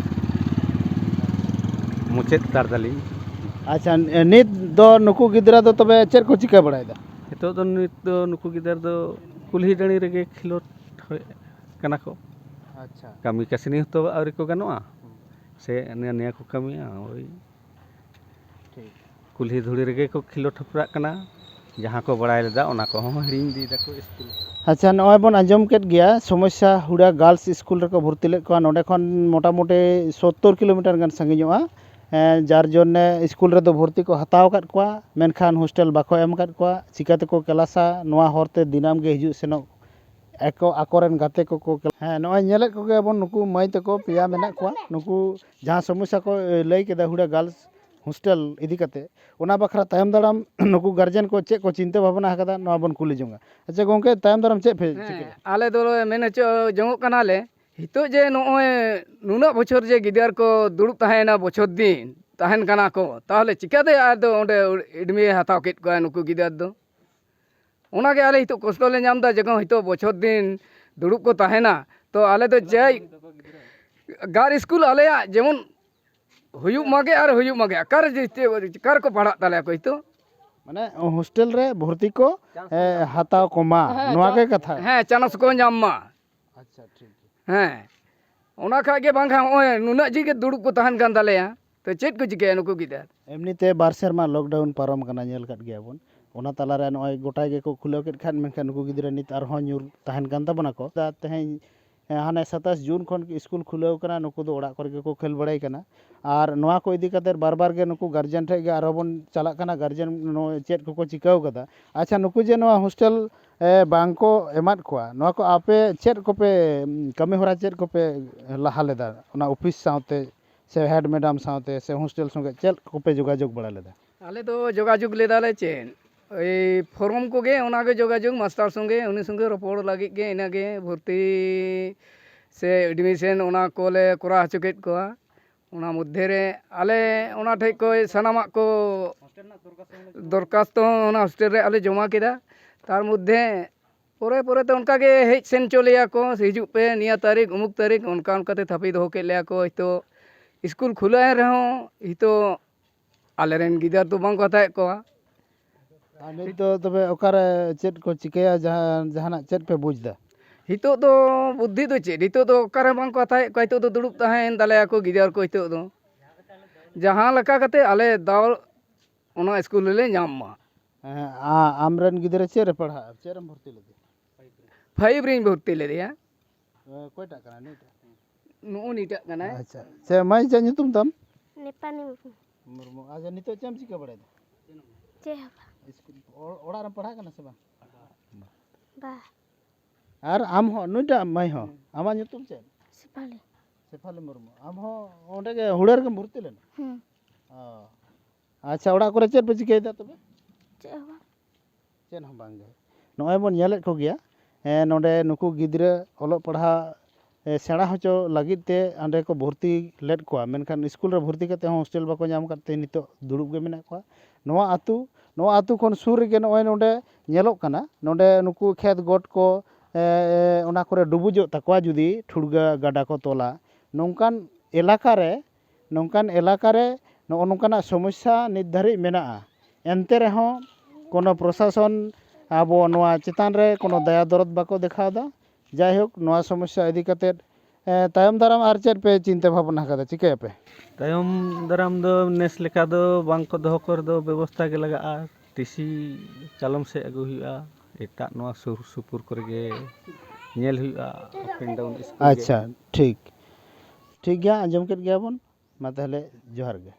ᱢᱩᱪᱟᱹᱫ ᱦᱟᱛᱟᱲ ᱫᱟᱞᱤᱧ᱾ ᱟᱪᱪᱷᱟ, ᱱᱤᱛ ᱫᱚ ᱱᱩᱠᱩ ᱜᱤᱫᱽᱨᱟᱹ ᱫᱚ ᱛᱚᱵᱮ ᱪᱮᱫ ᱠᱚ ᱪᱤᱠᱟᱹ ᱵᱟᱲᱟᱭᱮᱫᱟ? ᱱᱤᱛᱚᱜ ᱫᱚ, ᱱᱤᱛ ᱫᱚ ᱱᱩᱠᱩ ᱜᱤᱫᱟᱹᱨ ᱫᱚ ᱠᱩᱞᱦᱤ ᱰᱟᱹᱲᱤ ᱨᱮᱜᱮ ᱠᱷᱮᱞᱳᱰ ᱠᱟᱱᱟ ᱠᱚ᱾ ᱟᱪᱪᱷᱟ᱾ ᱠᱟᱹᱢᱤ ᱠᱟᱹᱥᱱᱤ ᱦᱚᱸᱛᱚ ᱟᱹᱣᱨᱤ ᱠᱚ ᱜᱟᱱᱚᱜᱼᱟ, ᱦᱩᱸ᱾ ᱥᱮ ᱱᱤᱭᱟᱹ, ᱱᱤᱭᱟᱹ ᱠᱚ ᱠᱟᱹᱢᱤᱭᱟ, ᱳᱭ᱾ ᱴᱷᱤᱠ᱾ ᱠᱩᱞᱦᱤ ᱫᱷᱩᱲᱤ ᱨᱮᱜᱮ ᱠᱚ ᱠᱷᱮᱞᱳᱰ ᱦᱮᱯᱨᱟᱜ ᱠᱟᱱᱟ᱾ ᱡᱟᱦᱟᱸ ᱠᱚ ᱵᱟᱲᱟᱭ ᱞᱮᱫᱟ, ᱚᱱᱟ ᱠᱚᱦᱚᱸ ᱦᱤᱲᱤᱧ ᱤᱫᱤᱭ ᱫᱟᱠᱚ ᱥᱠᱩᱞ᱾ ᱟᱪᱪᱷᱟ, ᱱᱚᱜᱼᱚᱭ ᱵᱚᱱ ᱟᱸᱡᱚᱢ ᱠᱮᱫ ᱜᱮᱭᱟ, ᱥᱚᱢᱚᱥᱥᱟ ᱦᱩᱲᱟ ᱜᱟᱨᱞᱥ ᱥᱠᱩᱞ ᱨᱮᱠᱚ ᱵᱷᱚᱨᱛᱤ ᱞᱮᱫ ᱠᱚᱣᱟ᱾ ᱱᱚᱸᱰᱮ ᱠᱷᱚᱱ ᱢᱚᱴᱟᱢᱩᱴᱤ ᱥᱚᱛᱛᱚᱨ ᱠᱤᱞᱳᱢᱤᱴᱟᱨ ᱜᱟᱱ ᱥᱟᱺᱜᱤᱧᱚᱜᱼᱟ᱾ ᱦᱮᱸ, ᱡᱟᱨ ᱡᱚᱱᱱᱮ ᱥᱠᱩᱞ ᱨᱮᱫᱚ ᱵᱷᱚᱨᱛᱤ ᱠᱚ ᱦᱟᱛᱟᱣ ᱟᱠᱟᱫ ᱠᱚᱣᱟ, ᱢᱮᱱᱠᱷᱟᱱ ᱦᱳᱥᱴᱮᱞ ᱵᱟᱠᱚ ᱮᱢ ᱟᱠᱟᱫ ᱠᱚᱣᱟ᱾ ᱪᱤᱠᱟᱹ ᱛᱮᱠᱚ ᱠᱞᱟᱥᱟ? ᱱᱚᱣᱟ ᱦᱚᱨ ᱛᱮ ᱫᱤᱱᱟᱹᱢ ᱜᱮ ᱦᱤᱡᱩᱜ ᱥᱮᱱᱚᱜ ᱟᱠᱚ, ᱟᱠᱚᱨᱮᱱ ᱜᱟᱛᱮ ᱠᱚᱠᱚ ᱠᱞᱟ-, ᱦᱮᱸ, ᱱᱚᱜᱼᱚᱭ ᱧᱮᱞᱮᱫ ᱠᱚᱜᱮᱭᱟᱵᱚᱱ, ᱱᱩᱠᱩ ᱢᱟᱹᱭ ᱛᱟᱠᱚ ᱯᱮᱭᱟ ᱢᱮᱱᱟᱜ ᱠᱚᱣᱟ᱾ ᱱᱩᱠᱩ ᱡᱟᱦᱟᱸ ᱥᱚᱢᱚᱥᱥᱟ ᱠᱚ, ᱮ, ᱞᱟᱹᱭ ᱠᱮᱫᱟ ᱦᱩᱲᱟ ᱜᱟᱨᱞᱥ ᱦᱳᱥᱴᱮᱞ ᱤᱫᱤ ᱠᱟᱛᱮ, ᱚᱱᱟ ᱵᱟᱠᱷᱨᱟ ᱛᱟᱭᱚᱢ ᱫᱟᱨᱟᱢ ᱱᱩᱠᱩ ᱜᱟᱨᱡᱮᱱ ᱠᱚ ᱪᱮᱫ ᱠᱚ ᱪᱤᱱᱛᱟᱹ ᱵᱷᱟᱵᱽᱱᱟ ᱟᱠᱟᱫᱟ, ᱱᱚᱣᱟ ᱵᱚᱱ ᱠᱩᱞᱤ ᱡᱚᱝᱟ᱾ ᱟᱪᱪᱷᱟ ᱜᱚᱝᱠᱮ, ᱛᱟᱭᱚᱢ ᱫᱟᱨᱟᱢ ᱪᱮᱫ ᱯᱮ ᱦᱮᱸ, ᱪᱤᱠᱟᱹᱭᱟ? ᱟᱞᱮ ᱫᱚᱞᱮ ᱢᱮᱱ ᱦᱚᱪᱚ ᱡᱚᱝᱚᱜ ᱠᱟᱱᱟᱞᱮ, ᱱᱤᱛᱚᱜ ᱡᱮ ᱱᱚᱜᱼᱚᱭ ᱱᱩᱱᱟᱹᱜ ᱵᱚᱪᱷᱚᱨ ᱡᱮ ᱜᱤᱫᱟᱹᱨ ᱠᱚ ᱫᱩᱲᱩᱵ ᱛᱟᱦᱮᱸᱭᱮᱱᱟ, ᱵᱚᱪᱷᱚᱨ ᱫᱤᱱ ᱛᱟᱦᱮᱱ ᱠᱟᱱᱟ ᱠᱚ, ᱛᱟᱦᱚᱞᱮ ᱪᱤᱠᱟᱹᱛᱮ ᱟᱫᱚ ᱚᱸᱰᱮ ᱮᱰᱢᱤ ᱦᱟᱛᱟᱣ ᱠᱮᱫ ᱠᱚᱣᱟ ᱱᱩᱠᱩ ᱜᱤᱫᱟᱹᱨ ᱫᱚ? ᱚᱱᱟᱜᱮ ᱟᱞᱮ ᱱᱤᱛᱚᱜ ᱠᱚᱥᱴᱚ ᱞᱮ ᱧᱟᱢ ᱮᱫᱟ, ᱡᱚᱠᱷᱚᱱ ᱱᱤᱛᱚᱜ ᱵᱚᱪᱷᱚᱨ ᱫᱤᱱ ᱫᱩᱲᱩᱵ ᱠᱚ ᱛᱟᱦᱮᱱᱟ, ᱛᱚ ᱟᱞᱮ ᱫᱚ ᱡᱟᱭ ᱜᱟᱨ ᱥᱠᱩᱞ ᱟᱞᱮᱭᱟᱜ ᱡᱮᱢᱚᱱ ᱦᱩᱭᱩᱜ ᱢᱟᱜᱮ ᱟᱨ ᱦᱩᱭᱩᱜ ᱢᱟᱜᱮ, ᱚᱠᱟᱨᱮ ᱡᱮ-, ᱪᱮᱫ, ᱚᱠᱟ ᱨᱮᱠᱚ ᱯᱟᱲᱦᱟᱜ ᱛᱟᱞᱮᱭᱟ ᱠᱚ ᱱᱤᱛᱚᱜ? ᱢᱟᱱᱮ ᱦᱳᱥᱴᱮᱞ ᱨᱮ ᱵᱷᱚᱨᱛᱤ ᱠᱚ, ᱮ, ᱦᱟᱛᱟᱣ ᱠᱚᱢᱟ, ᱦᱮᱸ, ᱱᱚᱣᱟ ᱪᱟ-, ᱜᱮ ᱠᱟᱛᱷᱟ᱾ ᱦᱮᱸ, ᱪᱟᱱᱥ ᱠᱚ ᱧᱟᱢ ᱢᱟ᱾ ᱟᱪᱪᱷᱟ, ᱴᱷᱤᱠ ᱜᱮᱭᱟ᱾ ᱦᱮᱸ, ᱚᱱᱟ ᱠᱷᱟᱡ ᱜᱮ ᱵᱟᱝᱠᱷᱟᱱ ᱱᱚᱜᱼᱚᱭ ᱱᱩᱱᱟᱹᱜ ᱡᱤ ᱜᱮ ᱫᱩᱲᱩᱵ ᱠᱚ ᱛᱟᱦᱮᱱ ᱠᱟᱱ ᱛᱟᱞᱮᱭᱟ, ᱛᱚ ᱪᱮᱫ ᱠᱚ ᱪᱤᱠᱟᱹᱭᱟ ᱱᱩᱠᱩ ᱜᱤᱫᱟᱹᱨ? ᱮᱢᱱᱤᱛᱮ ᱵᱟᱨ ᱥᱮᱨᱢᱟ ᱞᱚᱠᱰᱟᱣᱩᱱ ᱯᱟᱨᱚᱢ ᱠᱟᱱᱟ, ᱧᱮᱞ ᱠᱟᱫ ᱜᱮᱭᱟᱵᱚᱱ᱾ ᱚᱱᱟ ᱛᱟᱞᱟᱨᱮ ᱱᱚᱜᱼᱚᱭ ᱜᱚᱴᱟ ᱜᱮᱠᱚ ᱠᱷᱩᱞᱟᱹᱣ ᱠᱮᱫ ᱠᱷᱟᱱ, ᱢᱮᱱᱠᱷᱟᱱ ᱱᱩᱠᱩ ᱜᱤᱫᱽᱨᱟᱹ ᱱᱤᱛ ᱟᱨᱦᱚᱸ ᱧᱩᱨ ᱛᱟᱦᱮᱱ ᱠᱟᱱ ᱛᱟᱵᱚᱱᱟ ᱠᱚ᱾ ᱛᱮᱦᱮᱧ ᱦᱮᱸ, ᱦᱟᱱᱮ ᱥᱟᱛᱟᱥ ᱡᱩᱱ ᱠᱷᱚᱱ ᱥᱠᱩᱞ ᱠᱷᱩᱞᱟᱹᱣ ᱠᱟᱱᱟ, ᱱᱩᱠᱩ ᱫᱚ ᱚᱲᱟᱜ ᱠᱚᱨᱮ ᱜᱮᱠᱚ ᱠᱷᱮᱞ ᱵᱟᱲᱟᱭ ᱠᱟᱱᱟ᱾ ᱟᱨ ᱱᱚᱣᱟ ᱠᱚ ᱤᱫᱤ ᱠᱟᱛᱮ ᱵᱟᱨ ᱵᱟᱨ ᱜᱮ ᱱᱩᱠᱩ ᱜᱟᱨᱡᱮᱱ ᱴᱷᱮᱱ ᱜᱮ ᱟᱨᱦᱚᱸ ᱵᱚᱱ ᱪᱟᱞᱟᱜ ᱠᱟᱱᱟ, ᱜᱟᱨᱡᱮᱱ ᱱᱚᱜᱼᱚᱭ ᱪᱮᱫ ᱠᱚᱠᱚ ᱪᱤᱠᱟᱹᱣ ᱠᱟᱫᱟ᱾ ᱟᱪᱪᱷᱟ, ᱱᱩᱠᱩ ᱡᱮ ᱱᱚᱣᱟ ᱦᱳᱥᱴᱮᱞ, ᱮ, ᱵᱟᱝ ᱠᱚ ᱮᱢᱟᱫ ᱠᱚᱣᱟ, ᱱᱚᱣᱟ ᱠᱚ ᱟᱯᱮ ᱪᱮᱫ ᱠᱚᱯᱮ, ᱩᱢ, ᱠᱟᱹᱢᱤ ᱦᱚᱨᱟ ᱪᱮᱫ ᱠᱚᱯᱮ ᱞᱟᱦᱟ ᱞᱮᱫᱟ ᱚᱱᱟ ᱚᱯᱷᱤᱥ ᱥᱟᱶᱛᱮ ᱥᱮ ᱦᱮᱰ ᱢᱮᱰᱟᱢ ᱥᱟᱶᱛᱮ ᱥᱮ ᱦᱳᱥᱴᱮᱞ ᱥᱚᱸᱜᱮ ᱪᱮᱫ ᱠᱚᱯᱮ ᱡᱳᱜᱟᱡᱳᱜᱽ ᱵᱟᱲᱟ ᱞᱮᱫᱟ? ᱟᱞᱮ ᱫᱚ ᱡᱳᱜᱟᱡᱳᱜᱽ ᱞᱮᱫᱟᱞᱮ ᱪᱮᱫ, ᱳᱭ ᱯᱷᱚᱨᱚᱢ ᱠᱚᱜᱮ, ᱚᱱᱟᱜᱮ ᱡᱳᱜᱟᱡᱳᱜᱽ ᱢᱟᱥᱴᱟᱨ ᱥᱚᱸᱜᱮ, ᱩᱱᱤ ᱥᱚᱸᱜᱮ ᱨᱚᱯᱚᱲ ᱞᱟᱹᱜᱤᱫ ᱜᱮ, ᱤᱱᱟᱹᱜᱮ ᱵᱷᱚᱨᱛᱤ ᱥᱮ ᱮᱰᱢᱤᱥᱚᱱ ᱚᱱᱟ ᱠᱚᱞᱮ ᱠᱚᱨᱟᱣ ᱦᱚᱪᱚ ᱠᱮᱫ ᱠᱚᱣᱟ᱾ ᱚᱱᱟ ᱢᱚᱫᱽᱫᱷᱮ ᱨᱮ ᱟᱞᱮ ᱚᱱᱟ ᱴᱷᱮᱡ ᱠᱚ ᱥᱟᱱᱟᱢᱟᱜ ᱠᱚ ᱫᱚᱨᱠᱟᱥᱛᱚ ᱦᱚᱸ ᱚᱱᱟ ᱦᱳᱥᱴᱮᱞ ᱨᱮ ᱟᱞᱮ ᱡᱚᱢᱟ ᱠᱮᱫᱟ᱾ ᱛᱟᱨ ᱢᱚᱫᱽᱫᱷᱮ ᱯᱚᱨᱮ ᱯᱚᱨᱮ ᱛᱮ ᱚᱱᱠᱟ ᱜᱮ ᱦᱮᱡ ᱥᱮᱱ ᱦᱚᱪᱚ ᱞᱮᱭᱟ ᱠᱚ, ᱦᱤᱡᱩᱜ ᱯᱮ ᱱᱤᱭᱟᱹ ᱛᱟᱹᱨᱤᱠᱷ, ᱩᱢᱩᱠ ᱛᱟᱹᱨᱤᱠᱷ, ᱚᱱᱠᱟ ᱚᱱᱠᱟ ᱛᱮ ᱛᱷᱟᱯᱤ ᱫᱚᱦᱚ ᱠᱮᱫ ᱞᱮᱭᱟ ᱠᱚ᱾ ᱦᱤᱛᱚᱜ ᱥᱠᱩᱞ ᱠᱷᱩᱞᱟᱹᱣ ᱮᱱ ᱨᱮᱦᱚᱸ ᱦᱤᱛᱚᱜ ᱟᱞᱮᱨᱮᱱ ᱜᱤᱫᱟᱹᱨ ᱫᱚ ᱵᱟᱝ ᱠᱚ ᱦᱟᱛᱟᱣᱮᱫ ᱠᱚᱣᱟ᱾ ᱟᱨ ᱱᱤᱛ ᱫᱚ ᱛᱚᱵᱮ ᱚᱠᱟᱨᱮ ᱪᱮᱫ ᱠᱚ ᱪᱤᱠᱟᱹᱭᱟ, ᱡᱟᱦᱟᱸ, ᱡᱟᱦᱟᱱᱟᱜ ᱪᱮᱫ ᱯᱮ ᱵᱩᱡᱽ ᱮᱫᱟ? ᱱᱤᱛᱚᱜ ᱫᱚ ᱵᱩᱫᱽᱫᱷᱤ ᱫᱚ ᱪᱮᱫ? ᱱᱤᱛᱚᱜ ᱫᱚ ᱚᱠᱟᱨᱮ ᱵᱟᱝ ᱠᱚ ᱦᱟᱛᱟᱣᱮᱫ ᱠᱚᱣᱟ, ᱱᱤᱛᱚᱜ ᱫᱚ ᱫᱩᱲᱩᱵ ᱛᱟᱦᱮᱸᱭᱮᱱ ᱛᱟᱞᱮᱭᱟ ᱠᱚ ᱜᱤᱫᱟᱹᱨ ᱠᱚ᱾ ᱱᱤᱛᱚᱜ ᱫᱚ ᱡᱟᱦᱟᱸ ᱞᱮᱠᱟ ᱠᱟᱛᱮ ᱟᱞᱮ ᱫᱟᱣ ᱚᱱᱟ ᱥᱠᱩᱞ ᱨᱮᱞᱮ ᱧᱟᱢ ᱢᱟ᱾ ᱦᱮᱸ, ᱟ-, ᱟᱢᱨᱮᱱ ᱜᱤᱫᱽᱨᱟᱹ ᱪᱮᱫ ᱨᱮ ᱯᱟᱲᱦᱟᱜᱼᱟ? ᱪᱮᱫ ᱨᱮᱢ ᱵᱷᱚᱨᱛᱤ ᱞᱮᱫᱮᱭᱟ? ᱯᱷᱟᱭᱤᱵᱷ ᱨᱤᱧ ᱵᱷᱚᱨᱛᱤ ᱞᱮᱫᱮᱭᱟ᱾ ᱚᱠᱚᱭᱴᱟᱜ ᱠᱟᱱᱟᱭ? ᱱᱩᱭᱴᱟᱜ? ᱱᱩᱜᱼᱩ ᱱᱤᱴᱟᱜ ᱠᱟᱱᱟᱭ᱾ ᱟᱪᱪᱷᱟ, ᱪᱮᱫ ᱢᱟᱹᱭ, ᱪᱮᱫ ᱧᱩᱛᱩᱢ ᱛᱟᱢ? ᱱᱮᱯᱟᱞᱤ ᱢᱩᱨᱢᱩ᱾ ᱢᱩᱨᱢᱩ᱾ ᱟᱪᱪᱷᱟ, ᱱᱤᱛᱚᱜ ᱪᱮᱫ ᱮᱢ ᱪᱤᱠᱟᱹ ᱵᱟᱲᱟᱭᱮᱫᱟ? ᱪᱮᱫ ᱦᱚᱸ ᱵᱟᱝ᱾ ᱤᱥᱠᱩᱞ, ᱚ-, ᱚᱲᱟᱜ ᱨᱮᱢ ᱯᱟᱲᱦᱟᱜ ᱠᱟᱱᱟ ᱥᱮ ᱵᱟᱝ? ᱵᱟ᱾ ᱟᱨ ᱟᱢ ᱦᱚᱸ, ᱱᱩᱭᱴᱟᱜ ᱢᱟᱹᱭ ᱦᱚᱸ, ᱟᱢᱟᱜ ᱧᱩᱛᱩᱢ ᱪᱮᱫ? ᱥᱮᱯᱷᱟᱞᱤ᱾ ᱥᱮᱯᱷᱟᱞᱤ ᱢᱩᱨᱢᱩ᱾ ᱟᱢ ᱦᱚᱸ ᱚᱸᱰᱮ ᱜᱮ ᱦᱩᱲᱟᱹ ᱨᱮᱜᱮᱢ ᱵᱷᱚᱨᱛᱤ ᱞᱮᱱᱟ? ᱦᱩᱸ᱾ ᱚ᱾ ᱟᱪᱪᱷᱟ, ᱚᱲᱟᱜ ᱠᱚᱨᱮ ᱪᱮᱫ ᱯᱮ ᱪᱤᱠᱟᱹᱭᱮᱫᱟ ᱛᱚᱵᱮ? ᱪᱮᱫ ᱦᱚᱸ ᱵᱟᱝ᱾ ᱪᱮᱫ ᱦᱚᱸ ᱵᱟᱝ ᱜᱮ᱾ ᱱᱚᱜᱼᱚᱭ ᱵᱚᱱ ᱧᱮᱞᱮᱫ ᱠᱚᱜᱮᱭᱟ, ᱮᱸ, ᱱᱚᱰᱮ ᱱᱩᱠᱩ ᱜᱤᱫᱽᱨᱟᱹ ᱚᱞᱚᱜ ᱯᱟᱲᱦᱟᱜ, ᱮ, ᱥᱮᱬᱟ ᱦᱚᱪᱚ ᱞᱟᱹᱜᱤᱫ ᱛᱮ ᱚᱸᱰᱮ ᱠᱚ ᱵᱷᱚᱨᱛᱤ ᱞᱮᱫ ᱠᱚᱣᱟ, ᱢᱮᱱᱠᱷᱟᱱ ᱤᱥᱠᱩᱞ ᱨᱮ ᱵᱷᱚᱨᱛᱤ ᱠᱟᱛᱮ ᱦᱚᱸ ᱦᱳᱥᱴᱮᱞ ᱵᱟᱠᱚ ᱧᱟᱢ ᱟᱠᱟᱫ ᱛᱮ ᱱᱤᱛᱚᱜ ᱫᱩᱲᱩᱵ ᱜᱮ ᱢᱮᱱᱟᱜ ᱠᱚᱣᱟ᱾ ᱱᱚᱣᱟ ᱟᱹᱛᱩ, ᱱᱚᱣᱟ ᱟᱹᱛᱩ ᱠᱷᱚᱱ ᱥᱩᱨ ᱨᱮᱜᱮ ᱱᱚᱜᱼᱚᱭ ᱱᱚᱰᱮ ᱧᱮᱞᱚᱜ ᱠᱟᱱᱟ, ᱱᱚᱰᱮ ᱱᱩᱠᱩ ᱠᱷᱮᱛ ᱜᱚᱴ ᱠᱚ, ᱮ, ᱮ, ᱚᱱᱟ ᱠᱚᱨᱮ ᱰᱩᱵᱩᱡᱚᱜ ᱛᱟᱠᱚᱣᱟ ᱡᱩᱫᱤ ᱴᱷᱩᱲᱜᱟᱹ ᱜᱟᱰᱟ ᱠᱚ ᱛᱚᱞᱟ᱾ ᱱᱚᱝᱠᱟᱱ ᱮᱞᱟᱠᱟ ᱨᱮ, ᱱᱚᱝᱠᱟᱱ ᱮᱞᱟᱠᱟ ᱨᱮ ᱱᱚᱜᱼᱚ ᱱᱚᱝᱠᱟᱱᱟᱜ ᱥᱚᱢᱚᱥᱥᱟ ᱱᱤᱛ ᱫᱷᱟᱹᱨᱤᱡ ᱢᱮᱱᱟᱜᱼᱟ᱾ ᱮᱱᱛᱮ ᱨᱮᱦᱚᱸ ᱠᱳᱱᱳ ᱯᱨᱚᱥᱟᱥᱚᱱ ᱟᱵᱚ ᱱᱚᱣᱟ ᱪᱮᱛᱟᱱ ᱨᱮ ᱠᱳᱱᱳ ᱫᱟᱭᱟ ᱫᱚᱨᱚᱫ ᱵᱟᱠᱚ ᱫᱮᱠᱷᱟᱣ ᱮᱫᱟ᱾ ᱡᱟᱭᱦᱳᱠ, ᱱᱚᱣᱟ ᱥᱚᱢᱚᱥᱥᱟ ᱤᱫᱤ ᱠᱟᱛᱮᱫ, ᱮ, ᱛᱟᱭᱚᱢ ᱫᱟᱨᱟᱢ ᱟᱨ ᱪᱮᱫ ᱯᱮ ᱪᱤᱱᱛᱟᱹ ᱵᱷᱟᱵᱽᱱᱟ ᱠᱟᱫᱟ, ᱪᱤᱠᱟᱹᱭᱟᱯᱮ? ᱛᱟᱭᱚᱢ ᱫᱟᱨᱟᱢ ᱫᱚ ᱱᱮᱥ ᱞᱮᱠᱟ ᱫᱚ ᱵᱟᱝ ᱠᱚ ᱫᱚᱦᱚ ᱠᱚ ᱨᱮᱫᱚ ᱵᱮᱵᱚᱥᱛᱷᱟ ᱜᱮ ᱞᱟᱜᱟᱜᱼᱟ᱾ ᱴᱤᱥᱤ ᱠᱟᱞᱚᱢ ᱥᱮᱫ ᱟᱹᱜᱩ ᱦᱩᱭᱩᱜᱼᱟ, ᱮᱴᱟᱜ ᱱᱚᱣᱟ ᱥᱩᱨ ᱥᱩᱯᱩᱨ ᱠᱚᱨᱮ ᱜᱮ ᱧᱮᱞ ᱦᱩᱭᱩᱜᱼᱟ, up and down ᱤᱥᱠᱩᱞ ᱜᱮ᱾ ᱟᱪᱪᱷᱟ, ᱴᱷᱤᱠ, ᱴᱷᱤᱠ ᱜᱮᱭᱟ, ᱟᱸᱡᱚᱢ ᱠᱮᱫ ᱜᱮᱭᱟ ᱵᱚᱱ᱾ ᱢᱟ ᱛᱟᱦᱚᱞᱮ, ᱡᱚᱦᱟᱨ ᱜᱮ᱾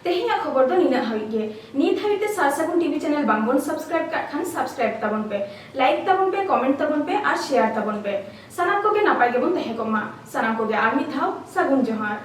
ᱛᱮᱦᱮᱧᱟᱜ ᱠᱷᱚᱵᱚᱨ ᱫᱚ ᱱᱤᱱᱟᱹᱜ ᱦᱟᱹᱵᱤᱡ ᱜᱮ᱾ ᱱᱤᱛ ᱦᱟᱹᱵᱤᱡ ᱛᱮ ᱥᱟᱨ ᱥᱟᱹᱜᱩᱱ ᱴᱤᱵᱷᱤ ᱪᱮᱱᱮᱞ ᱵᱟᱝᱵᱚᱱ ᱥᱟᱵᱥᱠᱨᱟᱭᱤᱵ ᱠᱟᱜ ᱠᱷᱟᱱ ᱥᱟᱵᱥᱠᱨᱟᱭᱤᱵ ᱛᱟᱵᱚᱱ ᱯᱮ, ᱞᱟᱭᱤᱠ ᱛᱟᱵᱚᱱ ᱯᱮ, ᱠᱚᱢᱮᱱᱴ ᱛᱟᱵᱚᱱ ᱯᱮ ᱟᱨ ᱥᱮᱭᱟᱨ ᱛᱟᱵᱚᱱ ᱯᱮ᱾ ᱥᱟᱱᱟᱢ ᱠᱚᱜᱮ ᱱᱟᱯᱟᱭ ᱜᱮᱵᱚᱱ ᱛᱟᱦᱮᱸ ᱠᱚᱜ ᱢᱟ᱾ ᱥᱟᱱᱟᱢ ᱠᱚᱜᱮ ᱟᱨ ᱢᱤᱫ ᱫᱷᱟᱣ ᱥᱟᱹᱜᱩᱱ ᱡᱚᱦᱟᱨ᱾